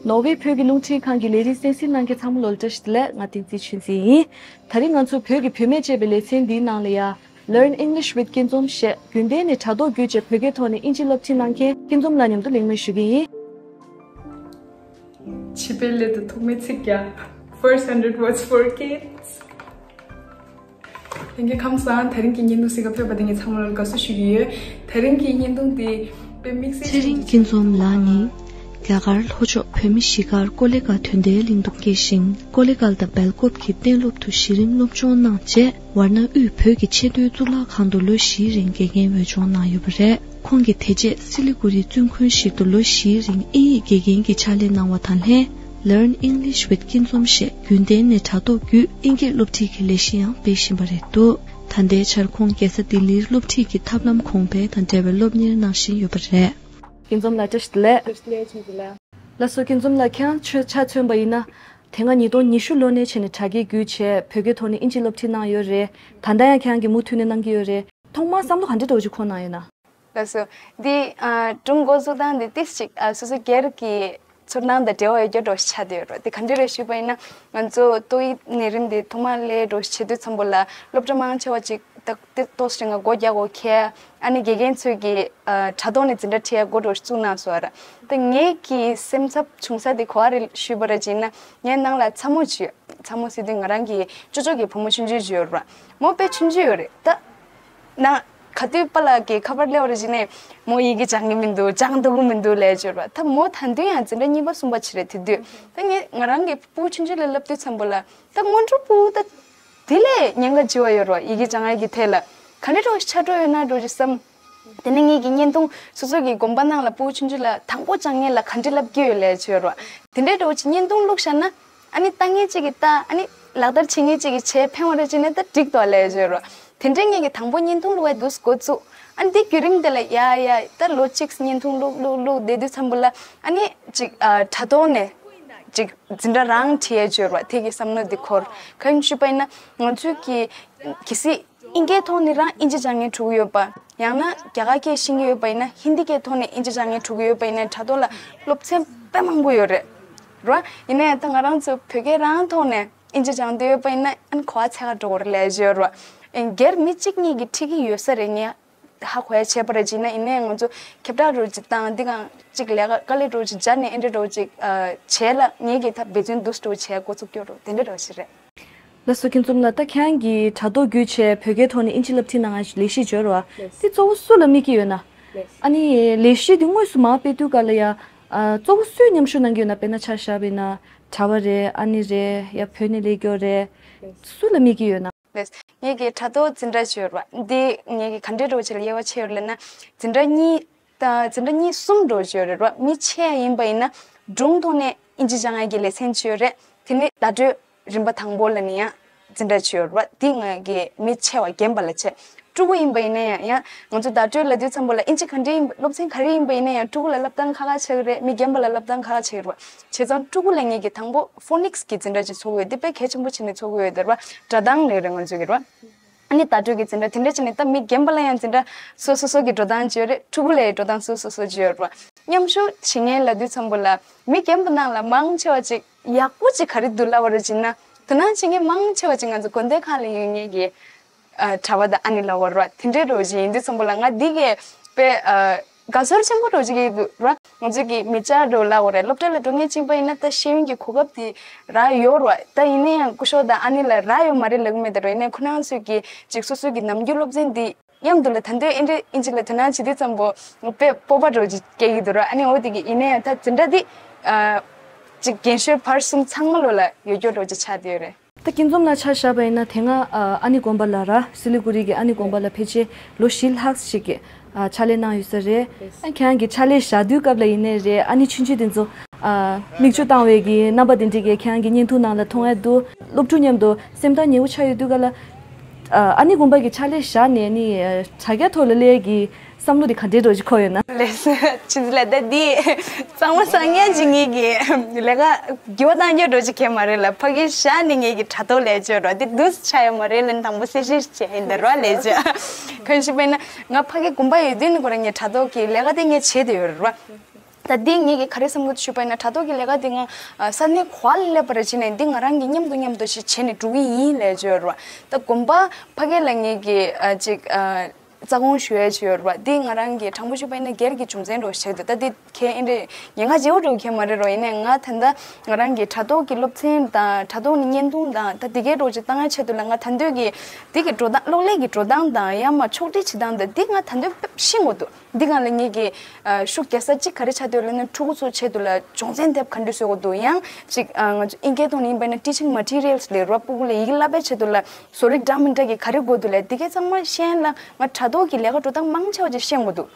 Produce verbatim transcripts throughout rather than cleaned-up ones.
ནོར་ཝེ་བོད་ཀྱི་རླུང་འཕྲིན་ཁང་གི་ལས་རིགས་གསན་གཟིགས་གནང་མཁན་ཚང་མ་ལོ་ལ་བཀྲ་ཤིས་བདེ་ལེགས། ང་བསྟན་འཛིན་ཆོས་འཛིན་ཡིན། དེ་རིང་ང་ཚོ་བོད་ཀྱི་བུད་མེད་ཅེས་པའི་ལེ་ཚན་འདིའི་ནང་ལ་ཡ། Learn English with སྐྱིད་འཛོམས་ཞེས་རྒྱུན་ལྡན་ནས་དྲ་ཐོག་བརྒྱུད་བྱས་བོད་སྐད་ཐོག་ནས་དབྱིན་ཇི་སློབ་ཁྲིད་གནང་མཁན་སྐྱིད་འཛོམས་ལགས་མཉམ་དུ་གླེང་མོལ་ཞུ་གི་ཡིན། བྱིས་པའི་སླད་དུ་ཐོག་མའི་ཚིག་རྒྱག First hundred words for kids. ལྷན་རྒྱས་ཁམས་བཟང་། དེ་རིང་གི་བརྙན་ཐུང་གཟིགས་ག་ཕེབས་པ་དེ་ངས་ཚང་མ་ལ་དགའ་བསུ་ཞུ་གི་ཡོད། དེ་རིང་གི་བརྙན་ཐུང་དེ་དཔེ་དམིགས་བསལ་ཚེ་རིང་སྐྱིད་འཛོམས་ལགས་ནི་རྒྱ་གར་ལྷོ་ཕྱོགས་བོད་མི་གཞིས་སྒར་ཀོ་ལེ་གྷལ་དོན་ལྡན་གླིང་དུ་སྐྱེས་ཤིང་། ཀོ་ལེ་གྷལ་དང་སྦེལ་ཀོབ་ཀྱི་གཏན་སློབ་ཏུ་གཞི་རིམ་སློབ་སྦྱོང་གནང་རྗེས། ཝར་ན་དབུས་བོད་ཀྱི་ཆེས་མཐོའི་གཙུག་ལག་ཁང་དུ་ལོ་བཞིའི་རིང་དགེ་རྒན་འོས་སྦྱོང་གནང་ཡོད་པ་རེད། ཁོང་གིས་དེ་རྗེས་སི་ལི་གུ་རིའི་བཙུན་ཁུལ་ཞིག་ཏུ་ལོ་བཞིའི་རིང་དབྱིན་ཡིག་དགེ་རྒན་གྱི་ཕྱག་ལས་གནང་བ་དང་ལྷན། Learn English with སྐྱིད་འཛོམས་ཞེས་རྒྱུན་ལྡན་ནས་དྲ་ཐོག་བརྒྱུད་དབྱིན་སྐད་སློབ་ཁྲིད་ཀྱི་ལས་གཞི་ཡང་སྤེལ་བཞིན་པ་རེད་འདུག་ད་ལྟའི་ཆར་ཁོང་རྒྱལ་ས་ལྡི་ལིར་སློབ་ཁྲིད་ཀྱི་ཐབས་ལམ་གོང་འཕེལ་དང་འབྲེལ་བའི་སློབ་གཉེར་གནང་བཞིན་ཡོད་པ་རེད། སྐྱིད་འཛོམས་ལགས་བཀྲ་ཤིས་བདེ་ལེགས། བཀྲ་ཤིས་བདེ་ལེགས། ལགས་སོ། སྐྱིད་འཛོམས་ལགས་ཁྱེད་རང་ཆ་མཚོན་པ་ཡིན་ན། དེ་སྔ་ཉིས་སྟོང་ཉི་ཤུ་ལོ་ནས་བྱས་ནས་དྲ་རྒྱའི་བརྒྱུད་བྱས་བོད་སྐད་ཐོག་ནས་དབྱིན་ཇི་སློབ་ཁྲིད་གནང་ཡོད་རེད། ད་ལྟ་ཡང་ཁྱེད་རང་གིས་མུ་མཐུད་ནས་གནང་གི་ཡོད་རེད། ཐོག་མར་བསམ་བློ་ག་འདྲ་འདྲ་བོ་ཅིག་འཁོར་གནང་ཡོད་ན། ལགས་སོ། འདི་ཨ་སྒྲུང་འགོ་འཛུགས་སྟངས་འདི་ཏིས་ཅིག་ཨ་སོ་སོ་སྒེར་གྱི་ཚོར་སྣང་དང་འབྲེལ་བ་ཡོད་རྒྱུ་འདྲ་བོ་ཞིག་ཆགས་བསྡད་ཡོད་རེད། དེ་ག་འདྲ་རེད་ཞུས་པ་ཡིན་ན། ང་ཚོ་ཏོག་དབྱིབས་ནད་རིམས་འདི་ཐོག་མ་སླེབས་འདྲ་བོ་ཞིག་བྱེད་དུས་ཙམ་པ་ལ་སློབ་གྲྭ་མང་ཆེ་བ་ཅིག་ད་དེ་ཏོག་ཙམ་ང་སྒོ་རྒྱག་དགོས་ཁེལ། ཨ་ནི་དགེ་རྒན་ཚོས་ཀྱི་ཨ་དྲ་ཐོག་ནས་འཛིན་གྲྭ་ཁྲིད་ཡ་འགོ་འདྲ་བོ་ཞིག་བཙུགས་གནང་སོང་བ་རེད། ད་ངེད་ཀྱི་སེམས་འཚབ་བྱུང་ས་དེ་ག་བ་རེད་ཞུས་པ་རེད་ཅེ་ན། ངའི་ནང་ལ་ཚ་མོ་ཅིག་ཡོད། ཚ་མོ་ཟེར་དུས་ང་རང་གི་ཅོ་ཅོ་གི་བུ་མོ་ཆུང་ཆུང་ཅིག་ཡོད་རེད་བ། མོ་དཔེ་ཆུང་ཆུང་ཡོད་རེད་ད། ན། ག་དུས་པཱ་ལགས་ཀྱི་ཁ་པར་སླེབས་པ་རེད་ཅེ་ནས། མོ་ཡི་གེ་སྦྱང་གི་མི་འདུག་སྦྱང་ཐུབ་ཀྱི་མི་འདུག་ལབ་ཡོད་རེད་བ། ད་མོ་ད་དུང་ཡང་འཛིན་གྲྭ་གཉིས་པ་གསུམ་པ་ཅིག་རེད་དེ་དུས། ད་ངས་ང་རང་གི་སྤུ་གུ་ཆུང་ཆུང་ལ་ལབ་དུས་ཙམ་པ་ལ། ད་སྔོན་འགྲོ་སྤུ་གུ་ད། དེ་ལས་ཉེན་ཁ་ཆེ་བ་ཡོད་རེད་བ། ཡི་གེ་སྦྱང་ཡ་གི་ཐད་ལ། ག་འདྲ་འདྲ་བོ་ཞིག་ཆགས་འགྲོ་ཡོད་ན་འདྲ་བོ་ཅིག་བསམ། དེ་ནས་ངེད་ཀྱི་བརྙན་ཐུང་སོ་སོ་གི་དགོན་པ་ནང་ལ་སྤུ་གུ་ཆུང་ཆུང་ལ་དང་པོ་སྦྱང་མཁན་ལ་ག་འདྲ་ལབ་ཀྱི་ཡོད་ལབ་ཅིག་ཡོད་རེད་བ། དེ་འདྲའི་འདྲ་བོ་ཅིག་བརྙན་ཐུང་བླུགས་བཞག་ན། ཨ་ནི་ལྟ་མཁན་གཅིག་གིས་ལྟ། ཨ་ནི་ལག་བསྟར་བྱེད་མཁན་གཅིག་གིས་བྱས་ཕན་པ་རེད་ཅེ་ན་ད་འགྲིག་འདུག་ལབ་ཡ་ཅིག་ཡོད་རེད་བ། དེ་འདྲའི་ངེད་ཀྱིས་དང་པོ་བརྙན་ཐུང་བླུགས་པའི་དུས་འགོ་བཙུགས། ཨ་ནི་དེ་བརྒྱུད་རིམ་དེ་ལ་ཡ་ཡ་ད་ལོ་གཅིག་བརྙན་ཐུང་བླུགས་བླུགས་བླུགས་བསྡད་དུས་ཙམ་པ་ལ། ཨ་ནི་ཅིག་ཨ་དྲ་ཐོག་ནས་ཅིག་འཛིན་གྲྭ་རང་ཁྲིད་ཡས་ཅིག་ཡོད་རེད་བ། དེ་གི་བསམ་བློ་འདི་འཁོར། གང་ཡིན་ཞུས་པ་ཡིན་ན་ང་ཚོའི་གི་གལ་སྲིད་དབྱིན་སྐད་ཐོག་ནས་རང་དབྱིན་ཇི་སྦྱང་མཁན་འགྲོ་གི་ཡོད་པ། ཡང་ན་རྒྱ་གར་སྐད་ཤེས་ཀྱི་ཡོད་པ་ཡིན་ན། ཧིན་དི་སྐད་ཐོག་ནས་དབྱིན་ཇི་སྦྱང་མཁན་འགྲོ་གི་ཡོད་པ་ཡིན་ན། དྲ་ཐོག་ལ་སློབ་ཚན་དཔེ་མང་པོ་ཡོད་རེད། རེད་བ། ཡིན་ན་ཡང་ད་ང་རང་ཚོ་བོད་སྐད་རང་ཐོག་ནས་དབྱིན་ཇི་སྦྱང་འདོད་ཡོད་པ་ཡིན་ན། ཨ་ནི་གོ་བ་འཚོལ་ག་འགྲོ་དགོས་རེད་ལབ་ཡ་ཅིག་ཡོད་རེད་བ། སྒེར་མི་གཅིག་གཉིས་ཀྱིས་ཁྲིད་ཀྱི་ཡོད་ས་རེད། ངས་ཧ་གོ་ཡ་བྱས་པ་རེད་ཅེ་ན། ཡིན་ནའི་ང་ཚོ་ཁྱབ་བསྒྲགས་འདྲ་བོ་ཅིག་བཏང་། འདི་གང་ཅིག་ལས་ཀ་དཀའ་ལས་འདྲ་བོ་ཅིག་སྦྱར་ནས་ཨེ་འདྲ་འདྲ་བོ་ཅིག་ཨ་བྱས་ལ་ངེད་ཀྱིས་ད་འབད་བརྩོན་འདུག་སེ་འདྲ་བོ་བྱས་འགོ་ཚུགས་ཀྱི་ཡོད་རེད། དེ་འདྲ་འདྲ་བོ་ཞིག་རེད། ལགས་སོ། སྐྱིད་འཛོམས་ལགས། ད་ཁྱེད་རང་གིས་དྲ་ཐོག་བརྒྱུད་བྱས་བོད་སྐད་ཐོག་ནས་དབྱིན་ཇི་སློབ་ཁྲིད་གནང་ཡ་ལས་གཞི་ཅིག་ཡོད་རེད་བ། ལགས། དེ་གཙོ་བོ་སུ་ལ་དམིགས་ཀྱི་ཡོད་ན། ལགས། ཨ་ནི་ལས་གཞི་དེ་དངོས་སུ་མར་སྤེལ་དུས་ག་ལ་ཡ། ཨ་གཙོ་བོ་སུས་མཉམ་ཞུགས་གནང་གི་ཡོད་ན། དཔེར་ན་ཆ་བཞག་པ་ཡིན་ན་གྲྭ་པ་རེད། ཨ་ནི་རེད། ཡ་བོད་ནས་སླེབས་ཡོད་རེད། ལགས། སུ་ལ་དམིགས་ཀྱི་ཡོད་ན། ལགས། ངེད་ཀྱི་དྲ་ཐོག་འཛིན་གྲྭ་ཅིག་ཡོད་རེད་བ། འདི་ངེད་ཀྱི་ག་འདྲའི་འདྲ་བོ་ཅིག་ལ་དབྱེ་བ་ཕྱེ་ཡོད་ལབ་ན། འཛིན་གྲྭ་གཉིས་དང་འཛིན་གྲྭ་གཉིས་གསུམ་འདྲ་བོ་ཅིག་ཡོད་རེད་བ། མི་ཆེ་ཡ་ཡིན་པ་ཡིན་ན་སྒྲུང་ཐོག་ནས་དབྱིན་ཇི་སྦྱང་ཡ་གི་ལེ་ཚན་ཅིག་ཡོད་རེད། དེ་ནས་བརྡ་སྤྲོད་རིམ་པ་དང་པོ་ལབ་ནས་ཡང་འཛིན་གྲྭ་ཅིག་ཡོད་རེད་བ། འདི་ང་གི་མི་ཆེ་བ་རྒན་པ་ལ་བྱས། ཕྲུ་གུ་ཡིན་པ་ཡིན་ན་ཡང་། ཡང་ང་ཚོ་བརྡ་སྤྲོད་ལབ་དུས་ཙམ་པ་ལ་དབྱིན་ཇི་ག་འདྲ་ཡིན་པ། སློབ་ཚན་ག་རེ་ཡིན་པ་ཡིན་ན་ཡང་ཕྲུ་གུ་ལ་བསླབ་སྟངས་ཁག་ཁག་ཆགས་ཀྱི་རེད། མི་རྒན་པ་ལ་བསླབ་སྟངས་ཁག་ཁག་ཆགས་ཀྱི་རེད་བ། བྱས་ཙང་ཕྲུ་གུ་ལ་ངེད་ཀྱིས་དང་པོ་ཕོ་ནིག་སི་གི་འཛིན་གྲྭ་ཅིག་ཚོགས་ཀྱི་ཡོད། འདི་དཔེ་གལ་ཆེན་པོ་བྱས་ནས་ཚོགས་ཀྱི་ཡོད་རེད་བ། སྒྲ་གདངས་ལབ་རེད་ང་ཚོ་གི་རེད་བ། ཨ་ནི་བརྡ་སྤྲོད་ཀྱི་འཛིན་གྲྭ་དེ་འདྲ་བྱས་ནས་ད་མི་རྒན་པ་ལ་ཡང་འཛིན་གྲྭ་སོ་སོ་སོ་གི་འགྲོ་སྟངས་ཅིག་ཡོད་རེད། ཕྲུ་གུ་ལ་ཡང་འགྲོ་སྟངས་སོ་སོ་སོ་ཅིག་ཡོད་རེད་བ། མཉམ་ཞུགས་བྱེད་མཁན་ལབ་དུས་ཙམ་པ་ལ་མི་རྒན་པ་ནང་ལ་མང་ཆེ་བ་ཅིག་ཡག་པོ་ཅིག་ག་རེ་འདུག་ལབ་པ་རེད་ཅེ་ན། དོ་སྣང་བྱེད་མཁན་མང་ཆེ་བ་ཅིག་ང་ཚོ་དགོན་སྡེ་ཁག་ལ་ཡོད་མཁན་གྱི་ཨ་གྲྭ་པ་དང་ཨ་ནེ་ལབ་པ་རེད་བ། དེ་འདྲའི་འདྲ་བོ་ཅིག་ཡིན་དུས་ཙམ་པ་ལ་ང་འདི་གས་དཔེ་ཨ་དགའ་ཚོར་ཆེན་པོ་འདྲ་བོ་ཅིག་གི་འདུག་ར། ང་ཚོ་གི་མི་སྐྱ་འདྲ་བོ་ལབ་དགོས་རེད། སློབ་གྲྭ་ལ་འགྲོ་མཁན་ཅིག་ཡིན་པ་ཡིན་ན་ད་ཤེས་ཡོན་གྱི་གོ་སྐབས་དེ་རག་ཡོད་རེད་བ། ད་ཡིན་ན་ཡང་སྐུ་ཞབས་དང་ཨ་ནེ་ལ་རག་ཡོད་མ་རེད་ལབ་ཀྱི་མེད་ད་ར། ཡིན་ནའི་ཁོ་རང་ཚོས་ཀྱི་ཅིག་སོ་སོ་གི་ནམ་རྒྱུན་སློབ་ཚན་འདི་མཉམ་དུ་ལ་ད་དུང་ཨེ་འདྲ་ཨིན་ཇི་ལ་དོ་སྣང་བྱེད་དུས་ཙམ་པོ་དཔེ་སྤོབས་པ་འདྲ་བོ་ཅིག་སྐྱེ་གི་འདུག་ར། ཨ་ནི་འོ་དེ་གི་ཡིན་ན་ཡང་ད་འཛིན་གྲྭ་འདི་ཨ་ཅིག་རྒན་གཞོན་བར་གསུམ་ཚང་མ་ལོ་ལ་ཡོད་རྒྱུ་འདྲ་བོ་ཅིག་ཆགས་བསྡད་ཡོད་རེད། ད་སྐྱིད་འཛོམས་ལགས་ཆ་བཞག་པ་ཡིན་ན་དེ་སྔ་ཨ་ཨ་ནེ་དགོན་པ་ལ་ར། སི་ལི་གུ་རི་གི་ཨ་ནེ་དགོན་པ་ལ་ཕལ་ཆེར་ལོ་བཞི་ལྷག་ཞིག་གི་ཨ་ཕྱག་ལས་གནང་ཡོད་ས་རེད། ཨ་ཁྱེད་རང་གི་ཕྱག་ལས་བཞག་དུས་སྐབས་ལ་ཡིན་ནའི་རེད། ཨ་ནེ་ཆུང་ཆུང་དེ་ཚོ་ཨ་མིག་ཆུ་བཏང་བའི་གི་རྣམ་པ་དེ་འདྲ་གི་ཁྱེད་རང་གི་བརྙན་ཐུང་ནང་ལ་མཐོང་ཡ་འདུག་སློབ་ཕྲུག་མཉམ་དུ་སེམས་ཐག་ཉེ་བོ་ཆགས་ཡོད་དུས་སྐབས་ལ་ཨ་ཨ་ནེ་དགོན་པ་གི་ཕྱག་ལས་བཞག་ནས་ནི་ཨ་དྲ་རྒྱ་ཐོག་ལ་སླེབས་ཀྱི་བསམ་བློ་དེ་ག་འདྲའི་འདྲ་བོ་ཅིག་འཁོར་ཡོད་ན། ལགས་སོ། ཆུ་ཚོད་ལ་ད་འདི་གཙང་མ་སང་ཉལ་གྱི་ངེད་ཀྱི་ལས་ཀ་འགྱུར་བ་གཏང་རྒྱུ་འདྲ་བོ་ཅིག་གས་མ་རེད་ལ། ཕ་གི་བཞག་ནས་ངེད་ཀྱི་དྲ་ཐོག་ལས་བྱོས་འགྲོ་འདི་འདུག་ཆ་ཡོད་མ་རེད་ལ། དང་པོ་གསལ་བཤད་བྱས་ཡིན་ད་ར་ལས་བྱོས། གང་ཞིག་པས་ན་ང་ཕ་གི་དགོན་པ་ཡོད་དུས་ནི་ཁོ་རང་ངའི་དྲ་ཐོག་གི་ལས་ཀ་དེ་ངས་བྱེད་དུ་ཡོད་རེད་ར། ད་འདི་ངེད་ཀྱིས་ག་རེ་བསམ་གྱི་འདུག་ཞུས་པ་ཡིན་ན། དྲ་ཐོག་གི་ལས་ཀ་འདི་ང་ས་གནས་ག་པར་སླེབས་པ་རེད་བྱས་ནས་འདི་ང་རང་གིས་མཉམ་དུ་མཉམ་དུ་ཞིག་བྱས་ནས་འགྲོ་གི་ཡིན་ལབ་བརྗོད་ར། ད་དགོན་པ་ཕ་གི་ལ་ངེད་ཀྱིས་ཨ་ཅིག་ཨ་རྩ་དགོངས་ཞུ་ཡ་ཅིག་ཡོད་ར། འདི་ང་རང་གིས་དྲང་པོ་ཞུས་པ་ཡིན་ན་སྒེར་གྱི་བྱུང་རྩལ་འདྲ་བོ་ཞིག་ཆགས་འདུག་ད་འདི་ཁྱེད་ཨེ་འདྲས་ཉེན་ཁ་ཆེ་བོ་འདྲ་བོ་ཁྱེད་མ་རེད་ར། ཡིན་ནའི་ང་ད་ལྟ་ང་རང་གི་དྲ་ཐོག་གི་སློབ་ཚན་དང་དྲ་ཐོག་ནས་བརྙན་ཐུང་དང་ད་འདི་གའི་འདྲ་བོ་ཅིག་བཏང་ཡ་ཆེད་དུ་ལ་ང་ད་འདོད་ཀྱི་འདི་གི་འགྲོ་སྟངས་གློག་ཀླད་ཀྱི་འགྲོ་སྟངས་དང་ཡང་མ་ཕྱོགས་སྒྲིག་བྱེད་སྟངས་དང་འདི་ང་ད་འདོད་དཔེ་ཤེས་དགོས་འདུག་འདི་སྒང་ལ་ངེད་ཀྱི་ཨ་ཤུགས་རྒྱག་ས་གཅིག་ག་རེ་ཆགས་འདུག་ལབ་ན། ཕྲུ་གུ་ཚོའི་ཆེད་དུ་ལ་སྦྱོང་ཚན་དེབ་ག་འདྲ་བཟོ་དགོས་འདུག་ཡང་གཅིག་ཨ་ང་ཚོ་ཨིན་སྐད་ཐོག་ནས་ཡིན་པ་ན་teaching materials ལབ་ར། ཕྲུ་གུ་ལ་ཡི་གེ་བསླབ་པའི་ཆེད་དུ་ལ་བཟོ་རིག་འདྲ་མི་འདྲ་གི་ག་རེ་དགོས་འདུག་ལབ་འདི་གའི་ཚང་མ་ཤེས་ཡ་ལ་ང་དྲ་ཐོག་གི་ལས་ཀ་འགྲོ་སྟངས་མང་ཆེ་བ་ཅིག་ཤེས་དགོས་འདུག་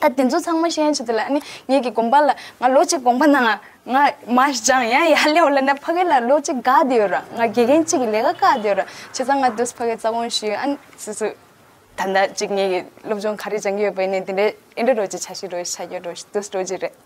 ད་དེ་ཚོ་ཚང་མ་ཤེས་ཡ་ཆེད་དུ་ལ་ཨ་ནི་ངེད་ཀྱི་དགོན་པ་ལ་ང་ལོ་གཅིག་དགོན་པ་ནང་ང་མ་སྦྱང་ཡང་ཡར་སླེབས་ལབ་ན་ཕ་གི་ལ་ལོ་གཅིག་བཀག་བསྡད་ཡོད་ར། ང་དགེ་རྒན་གཅིག་གི་ལས་ཀ་བཀག་བསྡད་ཡོད་ར། བྱས་ཙང་ང་དུས་ཕ་གི་རྩ་དགོངས་ཞུས། ཨ་ནི་སོ་སོ་ད་ལྟ་གཅིག་ངེད་ཀྱི་སློབ་སྦྱོང་ག་རེ་སྦྱང་གི་ཡོད་པ་ཡིན་ནའི་དེ་འདྲའི་ཨེ་འདྲ་འདྲ་བོ་ཅིག་བྱ་ཤེས་འདྲ་བོ་ཞིག་ཆགས་ཀྱི་ཡོད་འདྲ་བོ་ཞིག་འདུག་འདྲ་བོ་ཅིག་རེད།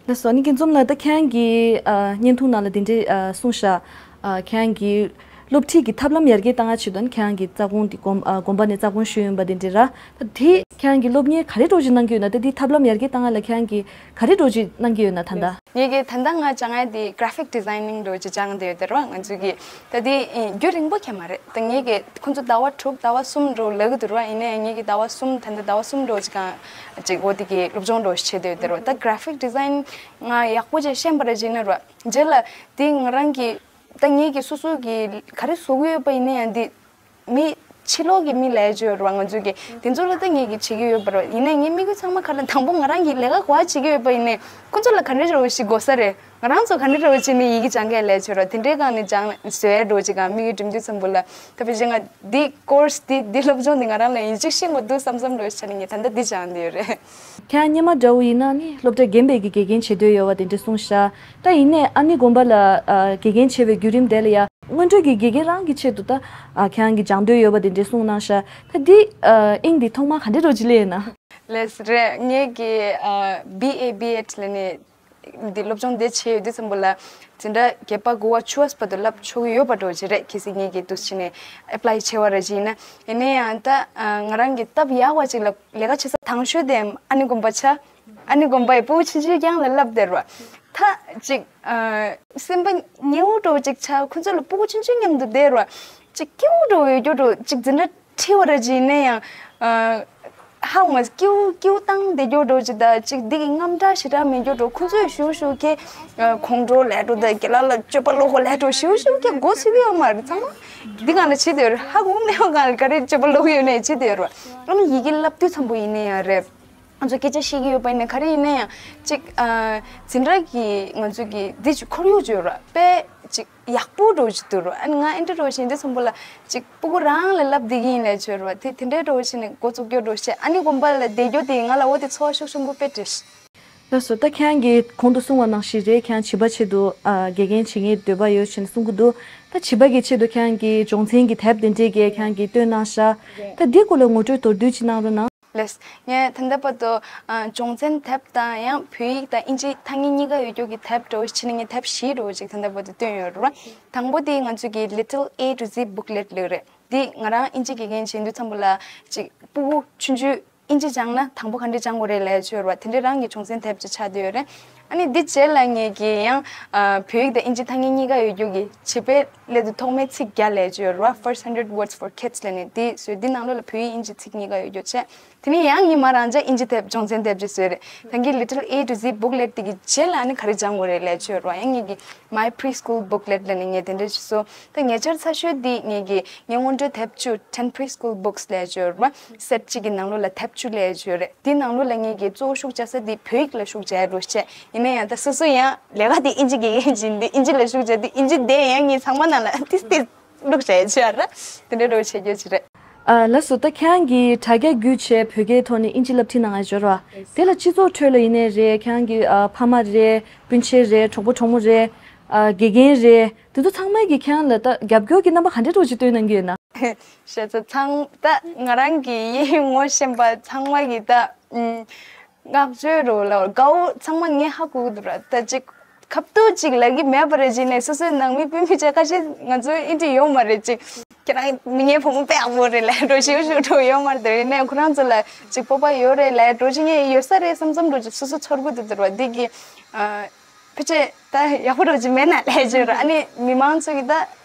ལགས་སོ། ཨ་ནི་སྐྱིད་འཛོམས་ལགས། ད་ཁྱེད་རང་གིས་ཨ་བརྙན་ཐུང་ནང་ལ་དེ་འདྲའི་ཨ་གསུངས་ཤག་ཨ་ཁྱེད་རང་གིས་སློབ་ཁྲིད་ཀྱི་ཐབས་ལམ་ཡར་རྒྱས་བཏང་ཡ་ཆེད་དུ་ཨ་ནི་ཁྱེད་རང་གིས་རྩ་དགོངས་དེ་དགོན་ཨ་དགོན་པ་ནས་རྩ་དགོངས་ཞུས་ཡོད་པ་དེ་འདྲ་ར། ད་དེ་ཁྱེད་རང་གིས་སློབ་གཉེར་ག་རེ་འདྲ་བོ་ཅིག་གནང་གི་ཡོད་ན། ད་དེ་ཐབས་ལམ་ཡར་རྒྱས་བཏང་ཡ་ལ་ཁྱེད་རང་གིས་ག་རེ་འདྲ་བོ་ཅིག་གནང་གི་ཡོད་ན་ད་ལྟ། ངེད་ཀྱིས་ད་ལྟ་ང་སྦྱང་ཡ་དེ་graphic designing འདྲ་བོ་ཅིག་སྦྱང་བསྡད་ཡོད་རེད་བ། ང་ཚོས་ཀྱི་ད་དེ་ཨེ་རྒྱུན་རིང་པོ་ཁྱད་མ་རེད། ད་ངེད་ཀྱིས་ཁོང་ཚོ་ཟླ་བ་དྲུག་ཟླ་བ་གསུམ་འདྲ་བོ་ལབ་ཀྱི་འདུག་ར། ཡིན་ནའི་ངེད་ཀྱིས་ཟླ་བ་གསུམ་ད་ལྟ་ཟླ་བ་གསུམ་འདྲ་བོ་ཅིག་གང་ཅིག་འོ་དེ་གི་སློབ་སྦྱོང་འདྲ་བོ་ཞིག་བྱེད་བསྡད་ཡོད་རེད་བ། ད་graphic design ང་ཡག་པོ་ཅིག་ཤེས་པ་ར་བྱས་ན་ར། རྗེས་ལ་དེ་ང་རང་གི་ད་ངེད་ཀྱིས་སོ་སོ་གི་ག་རེ་བཟོ་གི་ཡོད་པ་ཡིན་ན་ཡང་དེ་མི་ཕྱི་ལོགས་ཀྱི་མི་ལབ་ཡ་ཅིག་ཡོད་རེད་བ། ང་ཚོས་ཀྱི་དེ་ཚོ་ལ་ད་ངེད་ཀྱིས་བྱེད་ཀྱི་ཡོད་པ་རེད་བ། ཡིན་ནའི་ངའི་དམིགས་ཡུལ་ཚང་མ་ག་རེ་ལབ་ན་དང་པོ་ང་རང་གི་ལས་ཀ་ག་པར་བྱེད་ཀྱི་ཡོད་པ་ཡིན་ནའི་ཁོ་ཚོ་ལ་ག་འདྲ་འདྲ་བོ་ཞིག་དགོས་ས་རེད། ང་རང་ཚོ་ག་འདྲ་འདྲ་བོ་བྱས་ནས་ཡི་གེ་སྦྱང་གི་ཡོད་ལབ་ཡ་ཅིག་ཡོད་རེད་བ། དེ་འདྲའི་སྒང་ནས་སྦྱང་བཟོ་ཡ་འདྲ་བོ་ཅིག་གང་དམིགས་ཡུལ་འགྲུབ་དུས་ཙམ་པ་ལ་ད་ཕལ་ཆེར་ང་འདི་course འདི་འདི་སློབ་སྦྱོང་འདི་ང་རང་ལ་ཡིན་གཅིག་ཤེས་དགོས་འདུག་བསམ་བསམ་འདྲ་བོ་ཞིག་ཆགས་ནས་ངས་ད་ལྟ་འདི་སྦྱང་བསྡད་ཡོད་རེད། ཁྱེད་རང་སྔོན་མ་འདྲ་བོ་ཡིན་ན་ནི་སློབ་གྲྭ་རྒན་པའི་གི་དགེ་རྒན་བྱེད་འདོད་ཡོད་པ་དེ་འདྲ་གསུངས་ཤག་ད་ཡིན་ནའི་ཨ་ནི་དགོན་པ་ལ་ཨ་དགེ་རྒན་བྱེད་པའི་བརྒྱུད་རིམ་དེ་ལ་ཡ་སྔོན་འགྲོའི་གི་དགེ་རྒན་རང་གི་ཆེད་དུ་ད་ཨ་ཁྱེད་རང་གི་སྦྱང་འདོད་ཡོད་པ་དེ་འདྲ་གསུངས་གནང་ཤག་ད་འདི་ཨ་དབྱིངས་འདི་ཐོག་མར་ག་འདྲ་འདྲ་བོ་ཅིག་སླེབས་ཡོད་ན། ལགས་རེད། ངེད་ཀྱི་ཨ་B A B Ed ལབ་ནས་འདི་སློབ་སྦྱོང་འདི་བྱས་ཡོད་དུས་ཙམ་པ་ལ་འཛིན་གྲྭ་བརྒྱད་པ་དགུ་པ་བཅུ་པ་བར་དུ་བསླབ་ཆོག་གི་ཡོད་པ་འདྲ་བོ་ཅིག་རེད། གལ་སྲིད་ངེད་ཀྱིས་འདུག་སེ་བྱས་ནས་apply བྱས་པ་ར་ཅིག་ཡིན་ན། ཡིན་ན་ཡང་ད་ཨ་ང་རང་གི་སྟབས་ཡག་པ་ཅིག་ལ་ལས་ཀ་བྱེད་ས་དང་ཤོས་དེ་ཨ་ནི་དགོན་པ་ཆགས། ཨ་ནི་དགོན་པ་ཡི་ཕྲུ་གུ་ཆུང་ཆུང་རྐྱང་ལ་བསླབ་བསྡད་ར། ད་ཅིག་ཨ་སེམས་པ་ཉེ་བོ་འདྲ་བོ་ཅིག་ཆགས། ཁོ་ཚོ་ལ་ཕྲུ་གུ་ཆུང་ཆུང་མཉམ་དུ་བསྡད་ར། ཅིག་སྐྱིད་པོ་འདྲ་བོ་ཡོད་རྒྱུ་འདྲ་བོ་ཅིག་འཛིན་གྲྭ་ཁྲིད་པ་ར་ཅིག་ཡིན་ན་ཡང་ཨ་ཧ་མ་སྐྱིད་པོ་སྐྱིད་པོ་བཏང་བསྡད་རྒྱུ་འདྲ་བོ་ཅིག་ད་ཅིག་འདི་གི་རྔམ་སྐྲག་ཞེ་དྲག་མེད་རྒྱུ་འདྲ་བོ། ཁོ་ཚོས་ཞུ་ཞུ་ཁེ་ཨ་ཁོང་ཁྲོ་ལས་འགྲོ་ད་རྒན་ལགས་ལ་སྤྱོད་པ་ལོག་གོ་ལས་འགྲོ་ཞུ་ཞུ་ཁེ་མགོ་ཚོས་ཀྱི་ཡོད་མ་རེད། ཚང་མ་འདི་སྒང་ལ་བྱེད་བསྡད་ཡོད་རེད། ཧ་གོ་མེད་པ་སྒང་ལ་ག་རེ་སྤྱོད་པ་ལོག་ཡོད་ནའི་བྱེད་བསྡད་ཡོད་རེད། ཨ་ནི་ཡི་གེ་བསླབ་དུས་ཙམ་པོ་ཡིན་ན་ཡང་རེད། ང་ཚོ་སྐད་ཆ་བཤད་ཀྱི་ཡོད་པ་ཡིན་ན་ག་རེ་ཡིན་ན་ཡང་ཅིག་ཨ་འཛིན་གྲྭ་གི་ང་ཚོ་གི་འདི་ཅིག་ཁོར་ཡུག་ཅིག་ཡོད་ར། དཔེ་ཅིག་ཡག་པོ་འདྲ་བོ་ཅིག་འདུག་ར། ཨ་ནི་ང་ཨེ་འདྲ་འདྲ་བོ་ཞིག་འདི་ཚོམ་པོ་ལ་ཅིག་སྤུ་གུ་རང་ལ་ལབ་བསྡད་ཀྱི་ཡིན་ལས་ཅིག་ཡོད་ར། དེ་དེ་འདྲའི་འདྲ་བོ་ཞིག་ནས་འགོ་བཙུགས་རྒྱུ་འདྲ་བོ་ཞིག་ཨ་ནི་དགོན་པ་ལ་བསྡད་རྒྱུ་དེ་ང་ལ་འོ་དེ་ཚོར་བ་ཤུགས་ཆེན་པོ་དཔེ་སྤྲད། ལགས་སོ། ད་ཁྱེད་རང་གིས་གོང་དུ་གསུངས་པ་ནང་བཞིན་རེད། ཁྱེད་རང་བྱིས་པ་ཆེད་དུ་ཨ་དགེ་རྒན་བྱེད་མཁན་འདོད་པ་ཡོད་ཅེས་གསུང་གི་འདུག་ད་བྱིས་པ་གི་ཆེད་དུ་ཁྱེད་རང་གིས་སྦྱོང་ཚན་གྱི་དེབ་དེ་འདྲས་ཀྱི་ཁྱེད་རང་གིས་བཏོན་གནང་ཤག་ད་འདི་སྐོར་ལ་ངོ་སྤྲོད་མདོར་བསྡུས་ཅིག་གནང་རོགས་གནང་། ལགས། ངས་ད་ལྟ་བར་དུ་ཨ་སྦྱོང་ཚན་དེབ་དང་ཡང་བོད་ཡིག་དང་དབྱིན་ཇི་ཐ་སྙད་གཉིས་ཀ་ཡོད་རྒྱུ་གི་དེབ་འདྲ་བོ་ཞིག་ནས་ངས་དེབ་བཞི་འདྲ་བོ་ཞིག་ད་ལྟ་བར་དུ་བཏོན་ཡོད་རེད་བ། དང་པོ་དེ་ང་ཚོ་གི་Little A to Z booklet ལབ་རེད། འདི་ང་རང་དབྱིན་ཇི་དགེ་རྒན་བྱེད་དུས་ཙམ་པ་ལ་ཅིག་སྤུ་གུ་ཆུང་ཆུང་དབྱིན་ཇི་སྦྱངས་ན་དང་པོ་ག་འདྲས་སྦྱང་དགོས་རེད་ལབ་ཡ་ཅིག་ཡོད་རེད་བ། དེ་འདྲས་རང་གི་སྦྱོང་ཚན་དེབ་ཅིག་ཆགས་བསྡད་ཡོད་རེད། ཨ་ནི་འདི་རྗེས་ལ་ངས་ཀྱིས་ཡང་ཨ་བོད་ཡིག་དང་དབྱིན་ཇི་ཐ་སྙད་གཉིས་ཀ་ཡོད་རྒྱུ་གི་བྱིས་པའི་སླད་དུ་ཐོག་མའི་ཚིག་བརྒྱ་ལབ་ཡ་ཅིག་ཡོད་རེད་བ། First hundred words for kids ལབ་ནས་འདི་བཟོས། འདི་ནང་ལོགས་ལ་བོད་ཡིག་དབྱིན་ཇི་ཚིག་གཉིས་ཀ་ཡོད་རྒྱུ་བྱས། དེ་ནས་ཡང་ངས་མ་རང་ཅག་དབྱིན་ཇི་དེབ་སྦྱོང་ཚན་དེབ་ཅིག་བཟོས་རེད། ད་གིན་Little A to Z booklet དེ་གི་རྗེས་ལ་ཨ་ནི་ག་རེ་སྦྱང་དགོས་རེད་ལབ་ཡ་ཅིག་ཡོད་རེད་བ། ཡང་ངས་ཀྱིས་My Preschool Booklet ལབ་ནས་ངས་དེ་འདྲ་ཞིག་བཟོས། ད་ཉེ་ཆར་ཚ་ཤོས་འདི་ངས་ཀྱིས་ངའི་སྔོན་འགྲོའི་དེབ་བཅུ་Ten Preschool Books ལབ་ཡ་ཅིག་ཡོད་རེད་བ། སེཊ་གཅིག་གི་ནང་ལོགས་ལ་དེབ་བཅུ་ལབ་ཡ་ཅིག་ཡོད་རེད། འདི་ནང་ལོགས་ལ་ངས་ཀྱིས་གཙོ་བོ་ཤུགས་རྒྱག་ས་འདི་བོད་ཡིག་ལ་ཤུགས་རྒྱག་ཡ་འདྲ་བོ་བྱས། ཡིན་ན་ཡང་ད་སོ་སོ་ཡང་ལས་ཀ་འདི་དབྱིན་ཇི་དགེ་རྒན་བྱེད་འདི་དབྱིན་ཇི་ལ་ཤུགས་རྒྱག་འདི་དབྱིན་ཇི་དེ་ཡང་ངས་ཚང་མ་ནང་ལ་ཏིས་ཏིས་བླུགས་བྱས་ཡ་ཅིག་ཡོད་རེད། དེ་འདྲ་འདྲ་བོ་བྱེད་རྒྱུ་ཅིག་རེད། ཨ་ལགས་སོ། ད་ཁྱེད་རང་གིས་དྲ་རྒྱ་བརྒྱུད་བྱས་བོད་སྐད་ཐོག་ནས་དབྱིན་ཇི་བསླབ་ཁྲིད་གནང་ཡ་ཅིག་ཡོད་རེད་བ། དེ་ལ་སྤྱི་ཚོགས་ཁྲོད་ལ་ཡིན་ནའི་རེད། ཁྱེད་རང་གི་ཨ་ཕ་མ་རེད། སྤུན་མཆེད་རེད། གྲོགས་པོ་གྲོགས་མོ་རེད། ཨ་དགེ་རྒན་རེད། དེ་ཚོ་ཚང་མས་ཀྱིས་ཁྱེད་རང་ལ་ད་རྒྱབ་སྐྱོར་གྱི་རྣམ་པ་ག་འདྲ་འདྲ་བོ་ཅིག་སྟོན་གནང་གི་ཡོད་ན། ཤ་ཚ་ཚང་ད་ང་རང་གི་ཡིད་ངོ་ཤེས་པ་ཚང་མ་གིས་ད་ཨུམ་བསྔགས་བརྗོད་རོ་ལ་དགའ་བོ་ཚང་མ་ངས་ཧ་གོ་གི་འདུག་ར། ད་ཅིག་ཁ་ཐུག་ཅིག་ལབ་ཀྱི་མེད་པ་རེད། བྱས་ནས་སོ་སོའི་ནང་མི་སྤུན་མཆེད་ཅིག་ཁ་ཤས་ང་ཚོའི་ཨིན་དྲི་ཡོད་མ་རེད། ཅིག་ ཁྱེད་རང་ངའི་བུ་མོ་དཔེ་ཡག་པོ་རེད་ལབ་འགྲོ་ཞིག་ཞུ་འགྲོ་ཡོད་མ་རེད་དེ་རེད་ནས་ཁོ་རང་ཚོ་ལ་ཅིག་སྤོབས་པ་ཡོད་རེད་ལབ་འགྲོ་ཅིག་ངས་ཡོད་ས་རེད་བསམ་བསམ་འགྲོ་ཅིག་སོ་སོ་ཚོར་གི་འདུག་དེ་རེད་བ་འདི་གི་ཕལ་ཆེར་ད་ཡག་པོ་འགྲོ་ཅིག་མེད་ན་ལས་བྱོས་ར་ཨ་ནི་མི་མང་ཚོ་གི་ད་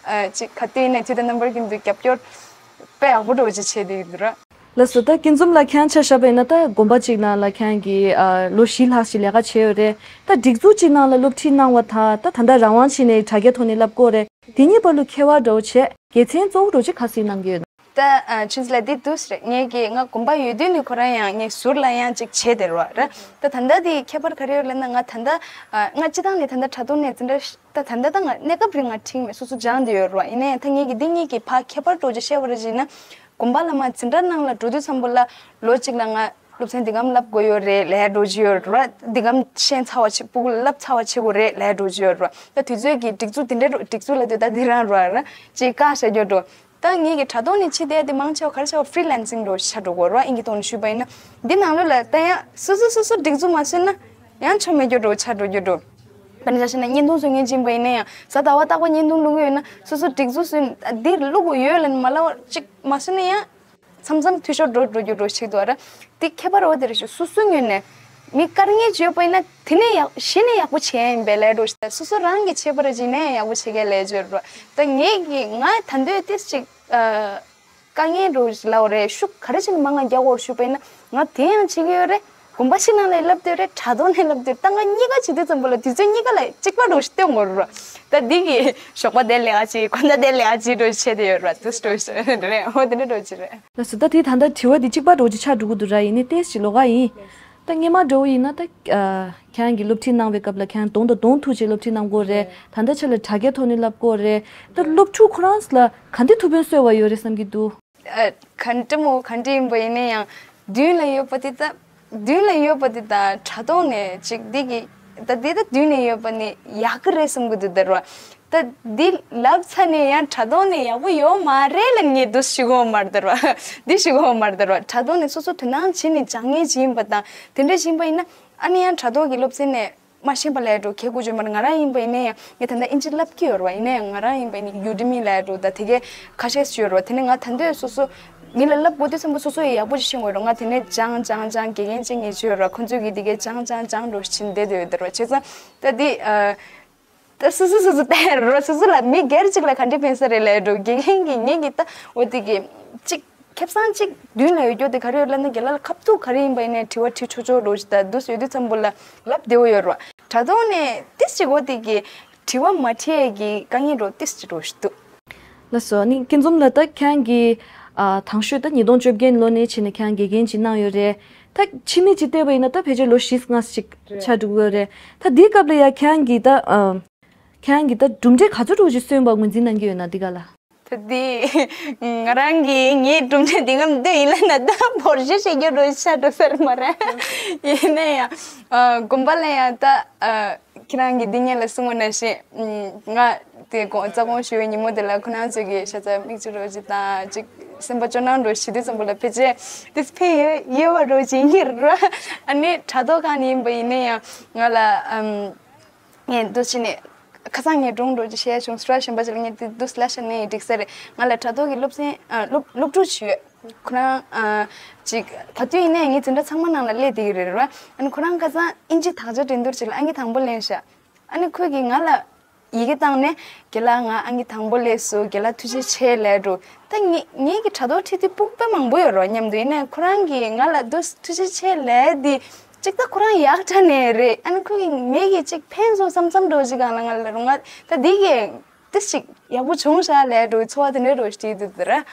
ཅིག་ག་དུས་ནས་དུས་དང་རྣམ་པར་ཀུན་ཏུ་རྒྱབ་སྐྱོར་དཔེ་ཡག་པོ་འགྲོ་ཅིག་བྱས་དེ་ཡོད་ར། ལགས་སོ། ད་སྐྱིད་འཛོམས་ལགས་ཁྱེད་རང་ཆ་བཞག་པ་ཡིན་ན་ད་དགོན་པ་གཅིག་ནང་ལ་ཁྱེད་རང་གིས་ཨ་ལོ་བཞི་ལྷག་ཞིག་ལས་ཀ་བྱས་ཡོད་རེད། ད་སྒྲིག་འཛུགས་གཅིག་ནང་ལ་སློབ་ཁྲིད་གནང་བ་དང་ད་ད་ལྟ་རང་དབང་བྱས་ནས་དྲ་རྒྱའི་ཐོག་ནས་བསླབ་དགོས་རེད། དེ་གཉིས་བར་ལ་ཁྱད་པར་འདྲ་བོ་བྱས་དགེ་མཚན་གཙོ་བོ་འདྲ་བོ་ཅིག་ག་ཟིག་གནང་གི་ཡོད་ན། ད་ཆུན་ལ་འདི་འདུག་ཟེར་ངས་ཀྱིས་ང་དགོན་པ་ཡོད་དུས་ནས་ཁོ་རང་ཡང་ངས་ཟུར་ལ་ཡང་ཅིག་བྱས་དེ་རོ་ར། ད་ད་ལྟ་དེ་ཁྱད་པར་ག་རེ་ཡོད་ལབ་ན་ང་ད་ལྟ་ང་སྤྱི་བཏང་ནས་ད་ལྟ་དྲ་ཐོག་ནས་འཛིན་གྲྭ་ད་ད་ལྟ་ད་ང་གནས་སྐབས་རིང་ང་ཁྲིད་མེད་སོ་སོ་སྦྱངས་དེ་ཡོད་རོ་ཡིན་ན་ཡང་ད་ངས་ཀྱིས་འདི་གཉིས་ཀྱི་ཕ་ཁྱད་པར་འདྲ་བོ་ཅིག་བཤད་པ་ར་ཅིག་ན། དགོན་པ་ལ་མ་འཛིན་གྲྭ་ནང་ལ་འགྲོ་དུས་ཙམ་པོ་ལ་ལོ་གཅིག་ལ་ང་སློབ་ཚན་འདི་གམ་བསླབ་དགོས་ཡོད་རེད་ལས་འགྲོ་གི་ཡོད་ར། འདི་གམ་ཤེས་ཚར་བ་ཆེ་སྤུ་གུ་བསླབ་ཚར་བ་ཆེ་གོ་རེད་ལས་འགྲོ་གི་ཡོད་ར། ད་དུས་ཚོད་ཀྱི་སྒྲིག་འཛུགས་འདི་འདྲའི་སྒྲིག་འཛུགས་ལ་དུས་ད་འདི་རང་ར་ར་ཅེས་བཀའ་བཞག་རྒྱུ་འགྲོ། ད་ངེད་ཀྱི་དྲ་ཐོག་ནས་ཕྱི་དེ་དེ་མང་ཆེ་བ་ག་རེ་བྱ་བ་ཧྥི་རི་ལན་སིང་འགྲོ་ཆ་འགྲོ་གོ་ར་ཨིན་གྱི་ཐོག་ནས་ཞུས་པ་ཡིན་ན་འདི་ནང་ལོགས་ལ་ད་ཡང་སོ་སོ་སོ་སོ་སྒྲིག་འཛུགས་མ་བཟོས་ན་ཡང་ཆོ་མེད་རྒྱུ་འགྲོ་ཆ་འགྲོ་རྒྱུ་འགྲོ། དཔེར་ན་ཆ་བཞག་ན་བརྙན་ཐུང་བཟོ་མཁན་ཅིག་ཡིན་པ་ཡིན་ན་ཡང་གཟའ་ཟླ་བ་རྟག་པར་བརྙན་ཐུང་བླུག་གི་ཡོད་ན་སོ་སོ་སྒྲིག་འཛུགས་སུ་འདིར་བླུག་གི་ཡོད་ལབ་ནས་མ་ལབ་པ་ཅིག་མ་བཟོས་ན་ཡང་མཚམས་མཚམས་འཐུས་ཤོར་འགྲོ་འགྲོ་རྒྱུ་འགྲོ་ཞིག་འདུག་ར། འདི་ཁྱད་པར་འོ་དེ་རེད་ཤག་སོ་སོའི་ངོས་ནས་མི་དཀའ་ངལ་བརྗོད་པ་ཡིན་ན་དེ་ནས་ཡག་གཞི་ནས་ཡག་པོ་བྱས་ཡིན་པའི་ལས་འགྲོ་ཞིག་སོ་སོ་རང་གིས་བྱས་པ་ར་གཞི་ནས་ཡག་པོ་བྱེད་མཁན་ལས་བརྗོད་ར། ད་ངེད་ཀྱིས་ང་ད་འདོད་ཏིས་ཅིག་དཀའ་ངལ་འགྲོ་ལབ་རེད་ཤུགས་ག་རེ་བྱས་ནས་མང་ང་རྒྱག་དགོས་ཞུས་པ་ཡིན་ན་ང་དེ་ཡང་བྱེད་ཀྱི་ཡོད་རེད། དགོན་པ་ཕྱི་ནང་ལ་བསླབ་དུས་རེད་དྲ་ཐོག་ནས་བསླབ་དུས་ད་ང་གཉིས་ཀ་བྱེད་དུས་ཙམ་པ་ལ་དུས་ཚོད་གཉིས་ཀ་ལ་གཅིག་པ་འགྲོ་ཞིག་སྟོན་དགོས་རེད། ད་འདི་གི་ཞོགས་པ་དེ་ལས་ཀ་བྱེད་དགོང་དག་དེ་ལས་ཀ་བྱེད་འགྲོ་བྱེད་དེ་ཡོད་རེད་དུས་འགྲོ་ཞིག་རེད་འོ་དེ་འདྲ་འགྲོ་ཅི་རེད། ལགས་སོ། ད་དེ་ད་ལྟ་དྲི་བ་འདི་གཅིག་པ་འགྲོ་ཅི་ཆགས་འགྲོ་གི་འདུག་ར་ཡིན་ནའི་ཏེས་ཅི་ལོགས་ཀ་ཡིན། ད་སྔས་མ་འགྲོ་བ་ཡིན་ན་ད་ཁྱེད་རང་གི་སློབ་ཁྲིད་གནང་བའི་སྐབས་ལ་ཁྱེད་རང་གདོང་དང་གདོང་ཐུག་ཅིག་སློབ་ཁྲིད་གནང་དགོས་རེད། ད་ལྟ་ཆ་ལ་དྲ་རྒྱའི་ཐོག་ནས་བསླབ་དགོས་རེད། ད་སློབ་ཕྲུག་ཁོ་རང་ལ་ག་འདྲ་ཐུགས་ཕན་གསོས་པ་ཡོད་རེད་བསམ་གྱི་འདུག་ཨ། ག་འདྲ་མོ་ག་འདྲ་ཡིན་པ་ཡིན་ན་ཡང་མདུན་ལ་ཡོད་པ་དེ་ད་མདུན་ལ་ཡོད་པ་དེ་ད་དྲ་ཐོག་ནས་ཅིག་འདི་གི་ད་འདི་ད་མདུན་ལ་ཡོད་པ་ནི་ཡག་གི་རེད་བསམ་གི་འདུག་ད་ར། ད་འདི་ལབ་ཚར་ནས་ཡང་དྲ་ཐོག་ནས་ཡག་པོ་ཡོད་མ་རེད་ལབ་ངས་འདི་ཞུ་གི་ཡོད་མ་རེད་ད་ར། འདི་ཞུ་གི་ཡོད་མ་རེད་ད་ར། དྲ་ཐོག་ནས་སོ་སོ་དོ་སྣང་བྱས་ནས་སྦྱང་མཁན་ཅིག་ཡིན་པ་དང་དེ་འདྲ་ཞིག་ཡིན་པ་ཡིན་ན་ཨ་ནི་ཡང་དྲ་ཐོག་གི་སློབ་ཚན་ནས། མ་ཤེས་པ་ལས་འགྲོ་ཁྱེད་ཀུ་ཇོ་མར་ང་རང་ཡིན་པ་ཡིན་ན་ཡང་ངས་ད་ལྟ་ཨིན་ཇི་བསླབ་ཀྱི་ཡོད་རེད་བ་ཡིན་ན་ཡང་ང་རང་ཡིན་པ་ཡིན་ན་ཡུ་ཌི་མི་ལས་འགྲོ་ད་དེ་གས་ཁ་ཤས་ཤིག་ཡོད་རེད་བ་དེ་ནས་ང་ད་འདོད་སོ་སོ་མི་ལ་བསླབ་དགོས་དུས་ཙམ་པ་སོ་སོ་ཡི་ཡག་པོ་ཅིག་ཤེས་དགོས་རེད་ང་དེ་ནས་སྦྱང་སྦྱང་སྦྱང་དགེ་རྒན་ཅིག་ངས་བྱོས་རེད་བ་ཁོ་ཚོས་གི་དེ་གས་སྦྱང་སྦྱང་སྦྱང་འགྲོ་ཕྱིན་བསྡད་དེ་ཡོད་རེད་བ་བྱས་ཙང་ད་དེ་ད་སོ་སོ་སོ་སོ་བལྟས་རེད་བ་སོ་སོ་ལ་མི་སྒེར་ཅིག་ལ་ག་འདྲས་ཕན་ས་རེད་ལས་འགྲོ་དགེ་རྒན་གི་ངས་གི་ད་འོ་དེ་གི་ཅིག་ཁེ་བཟང་གཅིག་མདུན་ལ་ཡོད་རྒྱུ་དེ་ག་རེ་ཡོད་ལབ་ན་རྒན་ལགས་ལ་ཁ་ཐུག་ག་རེ་ཡིན་པ་ཡིན་ནའི་དྲི་བ་དྲི་ཆོག་ཆོག་འགྲོ་ཞིག་ད་འདུག་ཡོད་དུས་ཙམ་པོ་ལ་ལབ་བདེ་བོ་ཡོད་རེད་བ། དྲ་ཐོག་ནས་ཏིས་གཅིག་འོ་དེ་གི་དྲི་བ་མ་དྲིས་ཡས་ཀྱི་དཀའ་ངལ་འགྲོ་ཏིས་གཅིག་འགྲོ་ཞིག་འདུག་ལགས་སོ། ནི་སྐྱིད་འཛོམས་ལགས་ད་ཁྱེད་རང་གི་ཨ་དང་ཤོས་ད་ཉིས་སྟོང་བཅོ་བརྒྱད་ལོ་ནས་བྱས་ནས་ཁྱེད་རང་དགེ་རྒན་ཅིག་གནང་ཡོད་རེད། ད་ཕྱི་མིག་ཅིག་བལྟས་པ་ཡིན་ན་ད་ཕལ་ཆེར་ལོ་བཞི་ལྔ་ཞིག་ཆགས་འགྲོ་གི་ཡོད་རེད། ད་འདིའི་སྐབས་ལ་ཡ་ཁྱེད་རང་གི་ད་ཨ་ཁྱེད་རང་གི་ད་གྲུབ་འབྲས་ག་ཚོད་འགྲོ་ཞིག་སོན་པ་ངོས་འཛིན་གནང་གི་ཡོད་ན་འདི་ག་ལ། ད་དེ། ང་རང་གིས་ངའི་གྲུབ་འབྲས་འདི་ངམ་འདི་ཡིན་ལ་ན་ད་བོར་ཞིག་བྱེད་རྒྱུ་འགྲོ་ཤ་འགྲོ་ས་རེད་མ་རེད། ཡིན་ན་ཡང་། ཨ། དགོན་པ་ལ་ཡང་ད། ཨ། ཁྱེད་རང་གིས་འདི་ངེད་ལ་གསུངས་པ་ནང་བཞིན། ང་དེ་དགོང་རྩ་དགོང་ཞུ་བའི་ཉིན་མོ་དེ་ལ་ཁོ་རང་ཚོས་ཀྱི་ཤ་ཚ་མིག་ཆུ་རོ་ཅིག་དང་ཅིག་སེམས་པ་སྐྱོ་སྣང་འགྲོ་ཞི་དུས་ཙམ་པ་ལ་ཕལ་ཆེར་དེ་ཕན་ཡོད་ཡོད་བ་རོ་ཅིག་ཡིན་གྱི་རོ། ཨ་ནི་དྲ་ཐོག་སྒང་ནས་ཡིན་པ་ཡིན་ན་ཡང་ང་ལ། ཨམ། ངས་འདུག་བྱས་ནས་ཁ་སང་ངས་སྒྲུང་འདྲ་ཅིག་བཤད་བྱུང་སྲོལ་གཞན་པ་ཅིག་ལ་ངས་འདི་འདུག་ལབ་བཞག་ནས་འགྲིག་ས་རེད། ང་ལ་དྲ་ཐོག་གི་སློབ་ཚན་ཨ་སློབ་སློབ་ཕྲུག་ཅིག་ཡོད། ཁོ་རང་ཨ་ཅིག་ག་དུས་ཡིན་ནའི་ངའི་འཛིན་གྲྭ་ཚང་མ་ནང་ལ་སླེབས་བསྡད་ཀྱི་རེད་རེད་བ། ཨ་ནི་ཁོ་རང་ཁ་སང་ཨིན་ཇི་དག་ཆ་འགྲན་བསྡུར་ཅིག་ལ་ཨང་ཀི་དང་པོ་ལེན་ཤག་ཨ་ནི་ཁོས་ཀྱིས་ང་ལ་ཡི་གེ་བཏང་ནས་རྒན་ལགས་ང་ཨང་ཀི་དང་པོ་སླེབས་སོང་རྒན་ལགས་ཐུགས་རྗེ་ཆེ་ལབ་འདུག་ད་ངེད་ངེད་ཀྱི་དྲ་ཐོག་ཁྲིད་དུས་སྤུ་གུ་དཔེ་མང་པོ་ཡོད་རེད་བ་མཉམ་དུ་ཡིན་ནའི་ཁོ་རང་གིས་ང་ལ་འདུག་ཐུགས་རྗེ་ཆེ་ལབ་དེ། གཅིག་ད་ཁོ་རང་ཡག་དྲགས་ནས་རེད། ཨ་ནི་ཁོ་གིས་ངེད་ཀྱིས་གཅིག་ཕན་སོང་བསམ་བསམ་འདྲ་བོ་ཞིག་སྒང་ལ་ང་ལ་རུང་ང་ད་འདི་གས་ཏི་ཞིག་ཡག་པོ་བྱུང་ཤག་ལབ་འདྲ་བོའི་ཚོར་བ་དེ་འདྲ་འདྲ་བོ་ཞིག་སྤྲད་འདུག་ད་ར།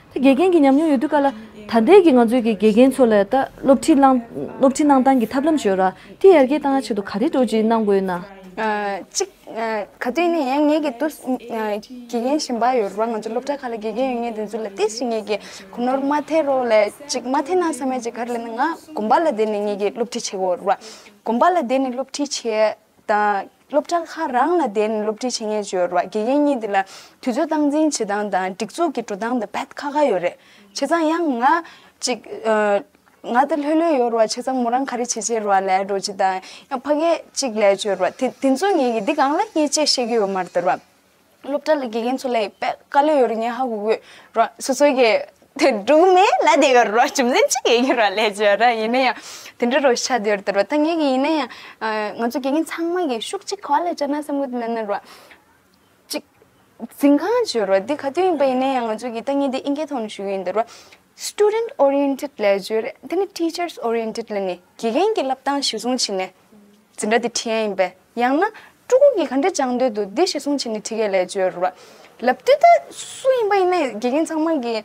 ད་དགེ་རྒན་གྱི་ཉམས་མྱོང་ཡོད་དུས་ག་ལ་ད་ལྟའི་གི་ང་ཚོའི་གི་དགེ་རྒན་ཚོ་ལ་ད་སློབ་ཁྲིད་གནང་སློབ་ཁྲིད་གནང་སྟངས་ཀྱི་ཐབས་ལམ་ཅིག་ཡོད་ར། དེ་ཡར་རྒྱས་བཏང་ཡ་ཆེད་དུ་ག་རེ་འདྲ་བོ་ཅིག་གནང་དགོས་ཡོད་ན། ཨ། གཅིག་ཨ། ག་དུས་ནས་ཡང་ངེད་ཀྱི་དུ་ཨ། དགེ་རྒན་གཞན་པ་ཡོད་རེད་བ། ང་ཚོ་སློབ་གྲྭ་ཁག་ལ་དགེ་རྒན་ཡོད་མཁན་དེ་ཚོ་ལ་ཏོག་ཙམ་ངེད་ཀྱིས་གོ་ནོར་མ་ཐེབས་རོགས་ལབ་ཅིག་མ་ཐེབས་ན་བསམ་ཡ་ཅིག་ག་རེ་ལབ་ན་ང་དགོན་པ་ལ་བསྡད་ནས་ངེད་ཀྱིས་སློབ་ཁྲིད་བྱེད་ཀྱི་ཡོད་རེད་བ། དགོན་པ་ལ་བསྡད་ནས་སློབ་ཁྲིད་བྱེད་དང་སློབ་གྲྭ་ཁག་རང་ལ་བསྡད་ནས་སློབ་ཁྲིད་བྱེད་མཁན་ཅིག་ཡོད་རེད་བ། དགེ་རྒན་གཉིས་དེ་ལ་དུས་ཚོད་སྟངས་འཛིན་བྱེད་སྟངས་དང་སྒྲིག་འཛུགས་ཀྱི་འགྲོ་སྟངས་དེ་རྦད་ཁག་ཁག་ཡོད་རེད། བྱས་ཙང་ཡང་ང་ཅིག་ཨ། ང་ད་ལྷོད་ལྷོད་ཡོད་རེད་བ། བྱས་ཙང་མོ་རང་ག་རེ་བྱེད་བྱེད་རེད་བ་ལབ་འདྲ་བོ་ཅིག་དང་ཡང་ཕ་གིར་ཅིག་ལབ་ཅིག་ཡོད་རེད་བ། དེ་དེ་ཚོ་ངེད་ཀྱིས་འདི་སྒང་ལ་ངས་དཔྱད་ཤེས་ཀྱི་ཡོད་མ་རེད་ད་ར་བ། སློབ་གྲྭ་ལ་དགེ་རྒན་ཚོ་ལ་ཡི་དཔེ་དཀའ་ལས་ཡོད་རེད། ངས་ཧ་གོ་གི་ཡོད་ར། སོ་སོ་གི་དེ་འགྲུག་མེད་ལ་དེ་ཡོད་ར། རྒྱུ་མཚན་ཅི་ཡིན་གྱི་ར་ལས་བྱོས་ར། ཡིན་ན་ཡང་དེ་འདྲ་རོ་ཤ་དེ་ཡོད་ར། ད་ངས་གི་ཡིན་ན་ཡང་ང་ཚོ་དགེ་རྒན་ཚང་མ་གི་ཤུགས་གཅིག་ག་པར་ལ་བཅར་ན་བསམ་གི་འདུག་ལབ་ན་ར། གཅིག་འཛིན་ཁང་བྱོས་ར། འདི་ག་དུས་ཡིན་པ་ཡིན་ན་ཡང་ང་ཚོ་གི་ད་ངས་འདི་ཨིན་སྐད་ཐོག་ནས་ཞུ་གི་ཡིན་འདི་ར། Student oriented ལས་བྱོས་རེད། དེ་ནི་teachers oriented ལ་ནི་དགེ་རྒན་གྱི་བསླབ་སྟངས་གཞིར་བཟུང་བྱས་ནས་འཛིན་གྲྭ་དེ་ཁྲིད་ཡ་ཡིན་པས། ཡང་ན་ཕྲུ་གུ་གིས་ག་འདྲ་སྦྱང་འདོད་འདུག་འདི་གཞིར་བཟུང་བྱས་ནས་ཁྲིད་ཡ་ལས་བྱོས་ར། ལབ་དུས་ད་སུ་ཡིན་པ་ཡིན་ན་དགེ་རྒན་ཚང་མ་གིས་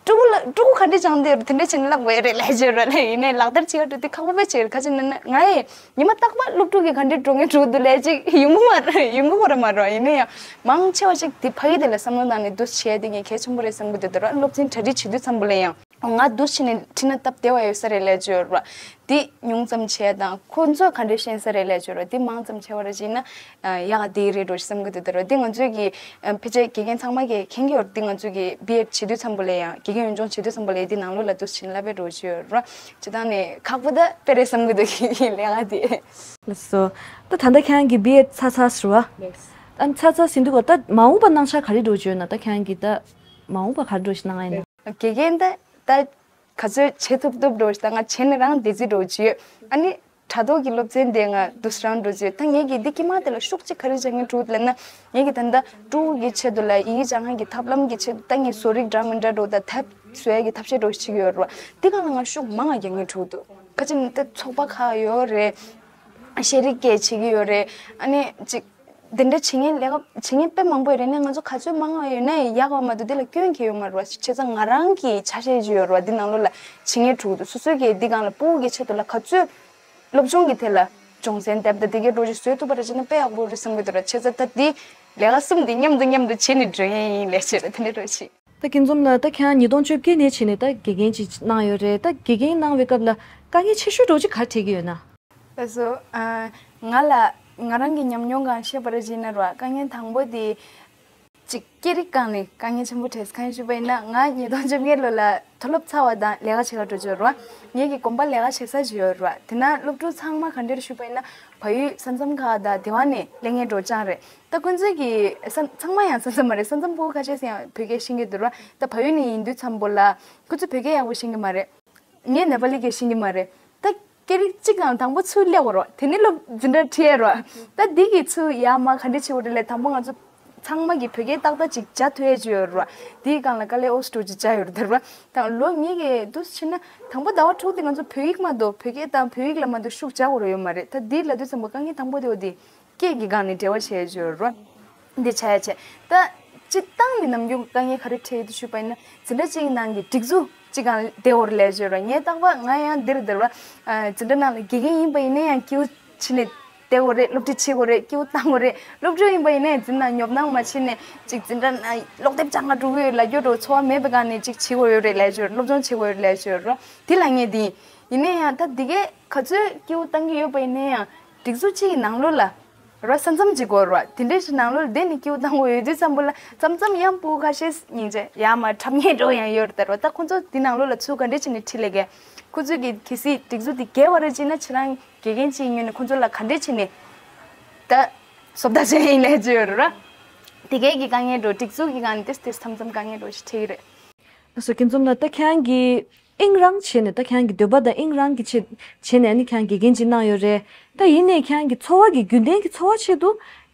ཕྲུ་གུ་ལ་ཕྲུ་གུ་ག་འདྲ་སྦྱང་འདོད་རེད། དེ་འདྲ་བྱས་ནས་བསླབ་དགོས་རེད་ལས་བྱོས་ར། ལས་ཡིན་ནའི་ལག་བསྟར་བྱེད་ཡ་འགྲོ་དུས་ཁག་པོ་དཔེ་བྱེད་རེད། ག་ཅི་ན་ན་ང་ཡི་ཉི་མ་རྟག་པར་སློབ་ཕྲུག་གིས་ག་འདྲའི་འགྲོ་ངེས་འགྲོ་འདུག་ལས་ཅིག་ཡོང་གི་མ་རེད། ཡོང་གི་ཁོ་ར་མ་རེད། ཡིན་ན་ཡང་མང་ཆེ་བ་ཅིག་དེ་ཕ་གི་དེ་ལ་བསམ་བློ་བཏང་ནས་འདུ་བྱས་དེ་ངས་གལ་ཆེན་པོ་རེད་བསམ་གི་འདུག་དེ་ར་སློབ་ཚན་གྲ་སྒྲིག་བྱེད་དུས་ཙམ་པ་ལ་ཡང་ང་འདུ་བྱས་ནས་ཁྲིད་ན་སྟབས་བདེ་བ་ཡོད་ས་རེད་ལས་བྱོས་ར། དེ་ཉུང་ཙམ་བྱས་དང་ཁོ་ཚོས་ག་འདྲ་ཤེས་ས་རེད་ལས་བྱོས་ར། དེ་མང་ཙམ་བྱས་པ་ར་ཅིག་ན་ཡག་ག་དེ་རེད་འགྲོ་བསམ་གི་འདུག་དེ་ར་དེ་ང་ཚོས་ཀྱི་ཕལ་ཆེར་དགེ་རྒན་ཚང་མ་གིས་མཁྱེན་གྱི་ཡོད་ར། དེ་ང་ཚོས་ཀྱི་བི་ཨེད་བྱེད་དུས་ཙམ་པ་ལ་ཡང་དགེ་རྒན་ཡོན་སྦྱོང་བྱེད་དུས་ཙམ་པ་ལ་ཡང་དེ་ནང་ལོགས་ལ་འདུ་བྱས་ནས་བསླབ་པའི་འགྲོ་བྱོས་ར། སྤྱིར་བཏང་ནས་ཁག་པོ་ད་དཔེ་རེད་བསམ་གི་འདུག་གི་ལས་ཀ་དེ། ལགས་སོ། ད་ད་ལྟ་ཁྱེད་རང་གི་བི་ཨེད་ཚར་ཚར་ཟེར་བ། ལགས། ཨ་ཚར་ཚར་ཟིན་དུས་ག་ད་མ་འོངས་པ་གནང་འཆར་ག་རེ་འགྲོ་བྱོས་ན། ད་ཁྱེད་རང་གི་ད་མ་འོངས་པ་ག་རེ་འགྲོ་ཞིག་གནང་ཡ་ཡིན་ན། དགེ་རྒན་ད་ད་ག་ཚོད་བྱེད་ཐུབ་ཐུབ་འགྲོ་ཞིག་ད་ང་བྱས་ནས་རང་བདེ་རྩི་འགྲོ་བྱོས། ཨ་ནི་དྲ་ཐོག་གི་སློབ་ཚན་དེ་ང་འདུག་སེ་རང་འགྲོ་བྱོས། ད་ངེད་ཀྱི་འདི་དཀྱིལ་མ་དེ་ལ་ཤུགས་གཅིག་ག་རེ་བྱ་ངེས་འགྲོ་ལབ་ན། ངེད་ཀྱི་ད་ལྟ་ཕྲུ་གུ་གི་ཆེད་དུ་ལ་ཡི་གེ་སྦྱང་མཁན་གྱི་ཐབས་ལམ་གྱི་ཆེད་དུ་ད་ངས་བཟོ་རིག་འདྲ་མི་འདྲ་འགྲོ་ད་དེབ་བཟོ་ཡ་གི་ཐབས་ཤེས་འགྲོ་ཞིག་བྱེད་ཀྱི་ཡོད་རེད་བ། འདི་གང་ལ་ང་ཤུགས་མང་ང་རྒྱག་ངེས་འགྲོ་འདུག་ག་ཅི་ནི་ད་ཚོགས་པ་ཁག་ཡོད་རེད། ཤེས་རིག་སྐད་བྱེད་ཀྱི་ཡོད་རེད། ཨ་ནི་ཅིག་འདི་འདྲ་བྱེད་མཁན་ལས་ཀ་བྱེད་མཁན་དཔེ་མང་པོ་ཡོད་རེད། ནས་ང་ཚོ་ག་ཚོད་མང་བ་ཡོད་ན་ཡག་པ་མ་གཏོགས་འདི་ལ་སྐྱོན་གང་ཡང་ཡོད་མ་རེད་བ། བྱས་ཙང་ང་རང་གི་ཆ་ཤས་ཅིག་ཡོད་རེད་བ། འདི་ནང་ལོགས་ལ་བྱེད་མཁན་དྲུག་འདུག་སོ་སོའི་གི་འདི་སྒང་ལ་ཕྲུ་གུ་གི་ཆེད་དུ་ལ་ག་ཚོད་སློབ་སྦྱོང་གི་ཐད་ལ་སྦྱོང་ཚན་དེབ་དང་དེ་གའི་འགྲོ་རྒྱུ་བཟོས་ཐུབ་པ་རེད་བྱས་ན་དཔེ་ཡག་པོ་རེད་བསམ་གི་འདུག་ར། བྱས་ཙང་ད་འདི་ལས་ཀ་གསུམ་འདི་མཉམ་དུ་མཉམ་དུ་བྱས་ནས་འགྲོ་ཡས་ཡིན་ལས་བྱས་ར། དེ་འདྲ་འགྲོ་ཞིག་ད་ཁྱེད་ཚོ་ལ་ད་ཁྱེད་རང་ཉིས་སྟོང་བཅོ་བརྒྱད་ནས་བྱས་ནས་ད་དགེ་རྒན་ཅིག་གནང་ཡོད་རེད། ད་དགེ་རྒན་གནང་བའི་སྐབས་ལ་དཀའ་ངལ་ཆེ་ཤོས་འདྲ་བོ་ཅིག་ག་རེ་འཕྲད་ཀྱི་ཡོད་ན། ལགས་སོ། ཨ། ང་ལ་ང་རང་གི་ཉམས་མྱོང་སྒང་བཤད་པ་ར་བྱས་ན་ར། དཀའ་ངལ་དང་པོ་དེ་གཅིག་སྐད་རིགས་སྒང་ནས་དཀའ་ངལ་ཆེན་པོ་འཕྲད། གང་ཡིན་ཞུས་པ་ཡིན་ན་ང་ཉིས་སྟོང་བཅོ་བརྒྱད་ལོ་ལ་མཐོ་སློབ་ཚར་བ་དང་ལས་ཀ་བྱེད་ག་འགྲོ་རྒྱུ་ཡོད་ར། ངེད་ཀྱི་དགོན་པ་ལས་ཀ་བྱེད་ས་ཅིག་ཡོད་ར། དེ་ན་སློབ་ཕྲུག་ཚང་མ་ག་འདྲ་རེད་ཞུས་པ་ཡིན་ན་བལ་ཡུལ་ས་མཚམས་ཁག་དང་དེ་བ་ནས་སླེབས་མཁན་འདྲ་བོ་ཅིག་རེད། ད་ཁོང་ཚོས་ཀྱི་ས་ཚང་མ་ཡང་ས་མཚམས་མ་རེད། ས་མཚམས་ཕྲུ་གུ་ཁ་ཤས་ཤིག་ཡང་བོད་སྐད་ཤེས་ཀྱི་འདུག་ར། ད་བལ་ཡུལ་ནས་ཡིན་དུས་ཙམ་པ་ལ་ཁོ་ཚོས་བོད་སྐད་ཡག་པོ་ཤེས་ཀྱི་མ་རེད། ངས་ནེ་པ་ལི་སྐད་ཤེས་ཀྱི་མ་རེད། ད་སྐད་རིགས་གཅིག་གང་དང་པོ་ཚུར་སླེབས་དགོས་ར། དེ་ནས་སློབ་འཛིན་གྲྭ་ཁྲིད་ཡས་ར། ད་འདི་གི་ཚུར་ཡར་མར་ག་འདྲ་བྱེད་དགོས་རེད་ལབ། དང་པོ་ང་ཚོ་ཚང་མ་གིས་བོད་སྐད་ཏག་ཏག་ཅིག་བྱ་ཐུབ་ཡས་ཅིག་ཡོད་ར། འདིའི་སྒང་ལ་དཀའ་ལས་ཨོ་ཙི་འདྲ་བོ་ཅིག་བྱས་ཡོད་རེད་ད་ར། ད་ལོ་ངེད་ཀྱི་འདུག་སེ་བྱས་ན་དང་པོ་ཟླ་བ་དྲུག་དེ་ང་ཚོ་བོད་ཡིག་མ་གཏོགས་བོད་སྐད་དང་བོད་ཡིག་ལ་མ་གཏོགས་ཤུགས་རྒྱག་དགོས་ར་ཡོད་མ་རེད། ད་འདི་ལབ་དུས་ཙམ་པ་དཀའ་ངལ་དང་པོ་དེ་འོ་དེ། སྐད་ཀྱི་སྒང་ནས་འབྲེལ་བ་བྱས་ཡོད་ར། འདི་བྱ་ཡ་བྱས། ད་སྤྱིར་བཏང་ནས་ནམ་རྒྱུན་དཀའ་ངལ་ག་རེ་འཕྲད་ཡོད་དེ་ཞུས་པ་ཡིན་ན་འཛིན་གྲྭ་གཅིག་གི་ནང་གི་སྒྲིག་འཛུགས་གཅིག་སྒང་བསྡད་ཡོད་རེད་ལབ་ཡོད་ར། ངས་རྟག་པར་ང་ཡང་འདིར་བསྡད་ར། འཛིན་གྲྭ་ནང་ལ་དགེ་རྒན་ཡིན་པ་ཡིན་ན་ཡང་སྐྱིད་པོ་བྱས་ནས་བསྡད་ཡོད་རེད། སློབ་ཁྲིད་བྱེད་དགོས་རེད། སྐྱིད་པོ་བཏང་དགོས་རེད། སློབ་ཕྲུག་ཡིན་པ་ཡིན་ན་ཡང་འཛིན་ནང་ཉོབ་སྣང་མ་བྱས་ནས་ཅིག་འཛིན་གྲྭ་ནང་ཀློག་དེབ་སྦྱང་ག་འགྲོ་གི་ཡོད་ལབ་རྒྱུ་འདྲ་བོ་ཚོར་བ་མེད་པའི་སྒང་ནས་ཅིག་བྱེད་དགོས་ཡོད་རེད་ལབ་ཡོད་ར། སློབ་སྦྱོང་བྱེད་དགོས་ཡོད་རེད་ལབ་ཡོད་ར། དེ་ལ་ངས་དེ་ཡིན་ན་ཡང་ད་དེ་གས་ག་ཚོད་སྐྱིད་པོ་བཏང་གི་ཡོད་པ་ཡིན་ན་ཡང་སྒྲིག་འཛུགས་གཅིག་གི་ནང་ལོགས་ལ། ར་ས་མཚམས་གཅིག་དགོས་ར། དེ་འདྲའི་ཞིག་ནང་ལོགས་ལ་བསྡད་ནས་སྐྱིད་པོ་བཏང་དགོས་ཡོད་དུས་ཙམ་པ་ལ་མཚམས་མཚམས་ཡང་ཕྲུ་གུ་ཁ་ཤས་སྙིང་རྗེ་ཡ་མ་འཁྲབ་མཁན་འདྲ་བོ་ཡང་ཡོད་རེད་ད་ར། ད་ཁོ་ཚོ་དེ་ནང་ལོགས་ལ་ཚུར་ག་འདྲས་བྱས་ནས་ཁྲིད་ལས་ཀའི་ཁོ་ཚོས་ཀྱི་གལ་སྲིད་སྒྲིག་འཛུགས་དེ་འགལ་བ་རེད་ཅེ་ན་ཁྱེད་རང་དགེ་རྒན་གཅིག་ངོས་ནས་ཁོ་ཚོ་ལ་ག་འདྲས་བྱས་ནས་ད་བཟོ་ལྟ་བྱས་ཡིན་ལས་ཅི་ཡོད་ར། དེ་གས་ཀྱི་དཀའ་ངལ་འདྲ་བོ་སྒྲིག་འཛུགས་ཀྱི་སྒང་ནས་ཏིས་ཏིས་མཚམས་མཚམས་དཀའ་ངལ་འདྲ་བོ་ཞིག་འཕྲད་ཀྱི་རེད། སོ་ཁྱེད་ཚོ་ལ་ད་ཁྱེད་རང་གི་དབྱིངས་རང་བྱས་ནས་ད་ཁྱེད་རང་གི་འདོད་པ་དང་དབྱིངས་རང་གི་ཆེད་བྱས་ནས་ཨ་ནི་ཁྱེད་རང་དགེ་རྒན་ཅིག་གནང་ཡོད་རེད། ད་ཡིན་ནའི་ཁྱེད་རང་གི་འཚོ་བ་གི་རྒྱུན་ལྡན་གྱི་འཚོ་བ་ཆེད་དུ་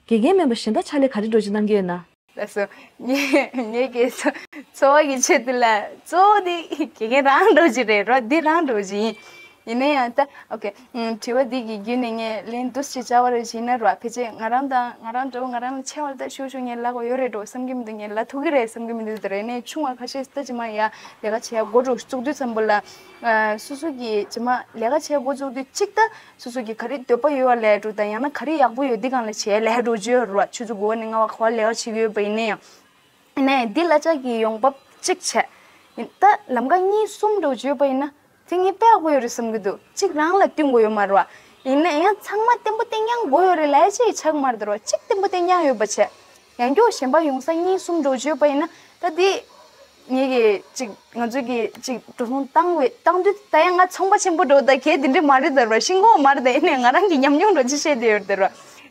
དགེ་རྒན་མིན་པ་གཞན་དག་ཕྱག་ལས་ག་རེ་འདྲ་ཅིག་གནང་གི་ཡོད་ན། ལགས་སོ། ངས་ངས་ཀྱི་འཚོ་འཚོ་བ་གི་ཆེད་དུ་ལ་གཙོ་བོ་དེ་དགེ་རྒན་རང་འདྲ་ཅིག་རེད་རོ། འདི་རང་འདྲ་ཅིག་ཡིན། ཡིན་ན་ཡང་ད་ཨོ་ཁེ། ཨུམ། དྲི་བ་འདི་གི་བརྒྱུད་ནས་ངས་ལན་འདུག་སེ་བྱ་བ་རེ་བྱས་ན་རོ། ཕལ་ཆེར་ང་རང་དང་ང་རང་འདྲ་བོ་ང་རང་ལ་ཆེ་བ་ལ་ད་ཤུགས་ཤུགས་ངས་ལབ་དགོས་ཡོད་རེད་འགྲོ་བསམ་གྱི་མི་འདུག་ངས་ལབ་ཐུབ་ཀྱི་རེད་བསམ་གྱི་མི་འདུག་དེ་རེད་ནས་ཆུང་བ་ཁ་ཤས་ད་ཅི་མ་ཡ་ལས་ཀ་བྱེད་ཡ་འགོ་འགྲོ་བཙུགས་དུས་ཙམ་པ་ལ། ཨ། སོ་སོ་གི་ཅི་མ་ལས་ཀ་བྱེད་འགོ་བཙུགས་དུས་གཅིག་ད་སོ་སོ་གི་ག་རེ་འདོད་པ་ཡོད་པ་ལས་འགྲོ་ད་ཡང་ན་ག་རེ་ཡག་པོ་ཡོད་འདི་སྒང་ལ་བྱེད་ལས་འགྲོ་བརྗོད་རོ། ཆུ་ཚོད་དགུ་པ་ནས་ལྔ་པ་ག་བ་ལས་ཀ་བྱེད་ཀྱི་ཡོད་པ་ཡིན་ན་ཡང་། ནས་འདི་གླ་ཆ་གི་ཡོང་འབབ་གཅིག་བྱས། ད་ལམ་ཀ་གཉིས་གསུམ་འགྲོ་བརྗོད་པ་ཡིན་ན། དེ་ངས་དཔེ་ཡག་པོ་ཡོད་རེད་བསམ་གྱི་འདུག་གཅིག་རང་ལ་བསྟུན་དགོས་ཡོད་མ་རེད་བ། ཡིན་ན་ཡང་ཚང་མ་བརྟན་པོ་བརྟན་རྐྱང་དགོས་ཡོད་རེད་ལབ་ཡ་ཅིག་ཆགས་མ་རེད་དོ། གཅིག་བརྟན་པོ་བརྟན་རྐྱང་ཡོད་པ་བྱས། ཡང་སྐྱོ་གཞན་པ་ཡོང་ས་གཉིས་གསུམ་འགྲོ་བརྗོད་པ་ཡིན་ན་ད་དེ། ངེད་ཀྱི་ཅིག་ང་ཚོ་གི་ཅིག་འགྲོ་སོང་བཏང་བའི་བཏང་དུས་ད་ཡང་ང་ཚོང་པ་ཆེན་པོ་འགྲོ་ད་གལ་དེ་འདྲ་མ་རེད་དོ། ཤིང་གོང་མ་རེད་ད། ཡིན་ནའི་ང་རང་གི་ཉམས་མྱོང་འགྲོ་ཅི་བཤད་དེ་ཡོད་དོ།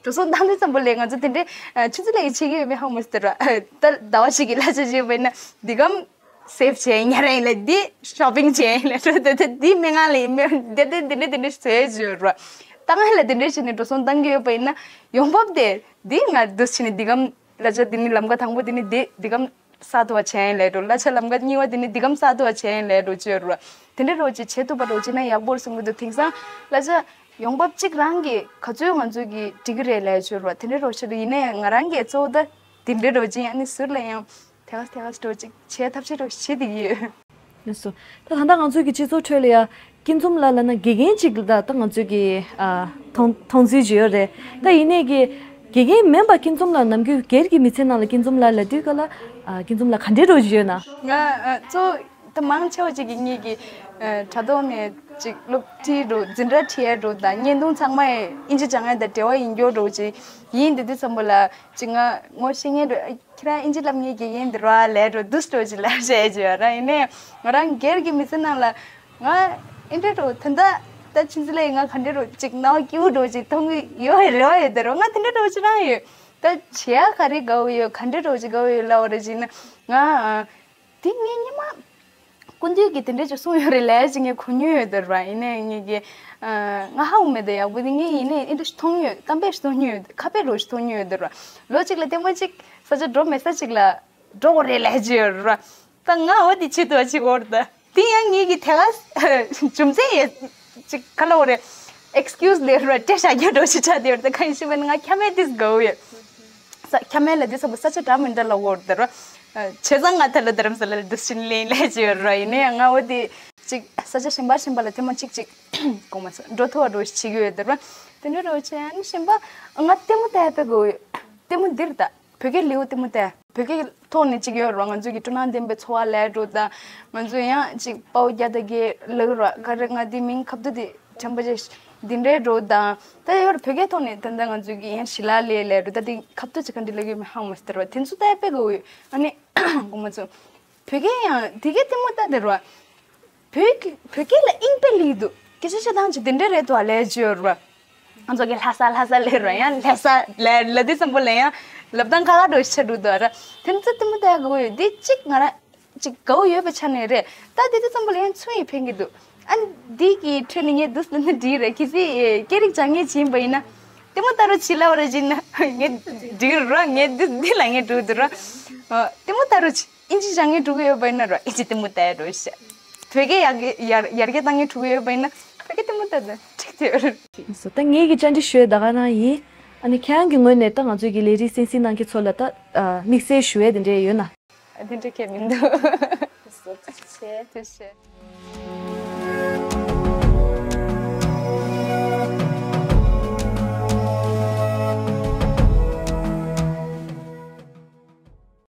འགྲོ་སོང་བཏང་དུས་ཙམ་པ་ལས་ང་ཚོ་དེ་འདྲའི་ཆུ་ཚོད་ལས་ཀྱི་བྱེད་ཀྱི་ཡོད་མེད་ཧ་གོ་མ་སོང་། དེ་ར་ད་ཟླ་བ་གཅིག་གི་གླ་ཆ་བྱས་པ་ཡིན་ན་འདི་གམ་སེབ་བྱས་ཉར་ཡིན་ལ། འདི་ཤོ་པིང་བྱས་ཡིན་ལ། དེ་དེ་འདི་མི་ང་ལ་ཡིན་མེད་དེ་དེ་དེ་འདྲ་དེ་འདྲ་བཟོས་བྱས་ར། ད་ང་ལ་དེ་འདྲ་བྱས་ནས་འགྲོ་སོང་བཏང་གི་ཡོད་པ་ཡིན་ན་ཡོང་འབབ་དེ་འདི་ང་འདུག་བྱས་ནས་འདི་གམ་གླ་ཆ་འདི་ནི་ལམ་ཁ་དང་པོ་འདི་ནི་འདི་འདི་གམ་ས་ཐོ་བ་བྱས་ཡིན་ལས་འགྲོ། གླ་ཆ་ལམ་ཁ་གཉིས་པ་དེ་ནི་འདི་གམ་ས་ཐོ་བ་བྱས་ཡིན་ལས་འགྲོ་བྱས་ར། དེ་འདྲ་རོ་ཅིག་བྱེད་ཐུབ་པ་རོ་ཅིག་ན་ཡག་པོ་རེད་བསམ་གི་འདུག་དེང་སང་གླ་ཆ་ཡོང་འབབ་གཅིག་རང་གིས་ག་ཚོད་ང་ཚོ་གི་འགྲིག་གི་རེད་ལས་བྱོས་རོ། དེ་འདྲ་རོ་ཞིག་ཡིན་ནའི་ང་རང་གིས་གཙོ་བོ་ད་དེ་འདྲ་རོ་ཅིག་ཡང་ནི་ཟུར་ལ་ཡང་དེ་ག་དེ་ག་རོ་ཅིག་བྱེད་ཐབས་ཤེས་རོ་བྱེད་དེ་ཡོད། ལགས་སོ། ད་ད་ལྟ་ང་ཚོའི་གི་སྤྱི་ཚོགས་ཁྲོད་ལ་ཡ་སྐྱིད་འཛོམས་ལགས་ལབ་ན་དགེ་རྒན་ཅིག་ད་ད་ང་ཚོའི་གི་ཨ་མཐོང་མཐོང་ཚུལ་ཅིག་ཡོད་རེད། ད་ཡིན་ནའི་གི་དགེ་རྒན་མིན་པ་སྐྱིད་འཛོམས་ལགས་ནམ་རྒྱུན་སྒེར་གྱི་མི་ཚེ་ནང་ལ་སྐྱིད་འཛོམས་ལགས་ལབ་དུས་ག་ལ་ཨ་སྐྱིད་འཛོམས་ལགས་ག་འདྲའི་རོ་ཅིག་ཡོད་ན། ང་ཨ་གཙོ་ད་མང་ཆེ་བ་ཅིག་གི་ངེད་ཀྱི་ཨ་དྲ་ཐོག་ནས་ཅིག་སློབ་ཁྲིད་འགྲོ་འཛིན་གྲྭ་ཁྲིད་ཡ་འགྲོ་དང་བརྙན་ཐུང་ཚང་མ་ཨིན་ཇི་སྦྱང་ཡ་དང་འབྲེལ་བ་ཡིན་རྒྱུ་འགྲོ་ཅིག་ཡིན། དེ་དུས་ཙམ་པ་ལ་ཅིག་ང་ངོ་ཤེས་མཁན་འགྲོ། ཁྱེད་རང་ཨིན་ཇི་ལབ་མཁན་དགེ་རྒན་འདི་ར་ལས་འགྲོ་འདུག་སྤྲོ་ཅིག་ལབ་བཤད་ཅིག་ཡོད་ར། ཡིན་ནའི་ང་རང་སྒེར་གྱི་མི་ཚེ་ནང་ལ་ང་ཨེ་འདྲ་འགྲོ་ད་ལྟ་ད་ཕྱིན་ཚེ་ལས་ང་ག་འདྲ་འགྲོ་ཅིག་ནའོ་སྐྱིད་པོ་འགྲོ་ཅིག་མཐོང་གི་ཡོད་རེ་བ་ཡོད་དེ་རོ། ང་དེ་འདྲ་འགྲོ་ཅིག་རང་ཡོད། ད་བྱེད་ཡ་ག་རེ་དགའ་བོ་ཡོད་ག་འདྲ་འགྲོ་ཅིག་དགའ་བོ་ཡོད་ལབ་བ་རེ་ཅིག་ན་ང་དེ་ངའི་སྙེ་མ། སྐུ་མདུན་གྱིས་དེ་འདྲས་ཅིག་གསུངས་ཡོད་རེད་ལས་ཅིག་ངས་གོ་མྱོང་ཡོད་དེ་ར། ཡིན་ནའི་ངས་ཀྱི་ང་ཧ་གོ་མེད་དེ་ཡག་པོ་དེ་ངས་ཡིན་ནའི་ཨེ་འདྲ་ཞིག་མཐོང་མྱོང་ཡོད། གཏམ་དཔེ་ཞིག་མཐོང་མྱོང་ཡོད། ཁ་དཔེ་རོ་ཞིག་མཐོང་མྱོང་ཡོད་དེ་ར། ལོ་གཅིག་ལ་ལྟད་མོ་གཅིག་ས་ཆ་འགྲོ་མེད་ས་གཅིག་ལ་འགྲོ་དགོས་རེད་ལས་ཅིག་ཡོད་ར། ད་ང་འོ་དེ་བྱེད་ཐུབ་པ་ཅིག་འོར་ད་དེ་ཡང་ངས་ཀྱི་དེ་ག་རྒྱུ་མཚན་ཡོད་ཅིག་ག་ལ་འོ་རེད། ཨེག་སི་ཀིའུ་སི་ལས་ར་སྤྲད་བཞག་རྒྱུ་འགྲོ་ཞིག་ཆགས་དེ་ཡོད། ད་གང་ཡིན་ཞུས་པ་ན་ང་ཁྱམས་མེད་དེ་དགའ་བོ་ཡོད། ས་ཁྱམས་མེད་ལ་དེ་ཚོ་ས་ཆ་འདྲ་མི་འདྲ་ལ་འོར་དེ་ར། བྱས་ཙང་ང་ད་ལ་རྡ་རམ་ས་ལ་ལ་འདུག་སེ་ལེན་ལས་ཅིག་ཡོད་ར། ཡིན་ནའི་ང་འོ་དེ་ཅིག་ས་ཆ་གཞན་པ་གཞན་པ་ལ་ཐེངས་མ་གཅིག་ཅིག་གོང་མ་ས་འགྲོ་ཐུབ་པ་འགྲོ་ཞིག་བྱེད་ཀྱི་ཡོད་དེ་ར། དེ་འདྲ་འགྲོ་བྱས་ཨ་ནི་གཞན་པ་ང་ལྟད་མོ་ལྟ་ཡ་དཔེ་དགའ་བོ་ཡོད། ལྟད་མོ་འདིར་ལྟ། བོད་སྐད་ལེའུ་ལྟད་མོ་ལྟ། བོད་སྐད་ཐོག་ནས་ཅིག་ཡོད་ར། ང་ཚོ་གི་སྤྲོ་སྣང་ལྡན་པའི་འཚོ་བ་ལས་འགྲོ་དང་ང་ཚོ་ཡང་ཅིག་དཔའ་བོ་རྒྱ་དར་གྱི་ལག་ར་ག་རེ་ང་དེ་མིང་ཁ་བརྡ་དེ་དྲན་པ་ཅིག་འདི་འདྲའི་འགྲོ་དང་ད་ཡོད་ར། བོད་སྐད་ཐོག་ནས་ད་ལྟ་ང་ཚོ་གི་ཡང་ཞི་ལ་ལས་ལས་འགྲོ་ད་དེ་ཁ་བརྡ་ཅིག་ག་འདྲ་ལབ་ཀྱི་མི་ཧ་མ་སྟེར་བ་དེ་ཚོ་ལྟ་ཡ་དཔེ་དགའ་བོ་ཡོད། ཨ་ནི་གོང་མ་ཚོ་བོད་སྐད་ཡང་དེ་གའི་ལྟད་མོ་ལྟ་དེ་ར། བོད་ཀྱི་བོད་སྐད་ལ་དབྱིངས་དཔེ་ལེགས་འདུག་སྐད་ཆ་བཤད་སྟངས་ཅིག་དེ་འདྲ་རེད་འདུག་ཨ་ལས་བརྗོད་ར། ང་ཚོ་གི་ལྷ་ས་ལྷ་ས་ལས་ར་ཡང་ལྷ་ས་ལས་ལ་དེ་ཙམ་པོ་ལས་ཡང་ལབ་སྟངས་ཁ་ཁ་འགྲོ་ཤ་འགྲོ་འདུག་ར། དེ་ཚོ་ལྟད་མོ་ལྟ་ཡ་དགའ་བོ་ཡོད། དེ་གཅིག་ང་རང་གཅིག་དགའ་བོ་ཡོད་པའི་ཆ་ནས་རེད། ད་དེ་དེ་ཙམ་པོ་ལས་ཡང་ཚུར་ཡི་ཕན་གི་འདུག་ཨ་ནི་འདི་གི་ཁྲོད་ནས་ངས་འདུག་ལབ་ན་འགྲིག་རེད། གལ་སྲིད་སྐད་རིགས་སྦྱང་མཁན་ཅིག་ཡིན་པ་ཡིན་ན་ལྟད་མོ་ལྟ་རོགས་བྱེད་ལབ་པ་རེད་ཅིག་ན་ངས་འགྲིག་ར། ངས་འདི་འདི་ལ་ངས་འགྲོ་འདུག་ར། ལྟད་མོ་ལྟ་རོགས་བྱེད། ཨིན་ཇི་སྦྱང་མཁན་འགྲོ་གི་ཡོད་པ་ཡིན་ན་ར་ཨིན་ཇི་ལྟད་མོ་ལྟ་ཡ་འགྲོ་ཤག་བོད་སྐད་ཡར་རྒྱས་ཡར་ཡར་རྒྱས་བཏང་མཁན་འགྲོ་གི་ཡོད་པ་ཡིན་ན་བོད་སྐད་ལྟད་མོ་ལྟ་ད་འགྲིག་ཐལ། སོ་ད་ངེད་ཀྱི་བཅར་འདྲི་ཞུ་ཡས་ད་ག་རང་ཡིན། ཨ་ནི་ཁྱེད་རང་གི་ངོས་ནས་ད་ང་ཚོའི་གི་ལས་རིགས་གསན་གཟིགས་གནང་མཁན་ཚོ་ལ་ད་དམིགས་བསལ་ཞུ་ཡས་དེ་འདྲས་ཡོད་ན། དེ་འདྲས་གང་ཡང་མི་འདུག་ཐུགས་རྗེ་ཆེ། ཐུགས་རྗེ་ཆེ།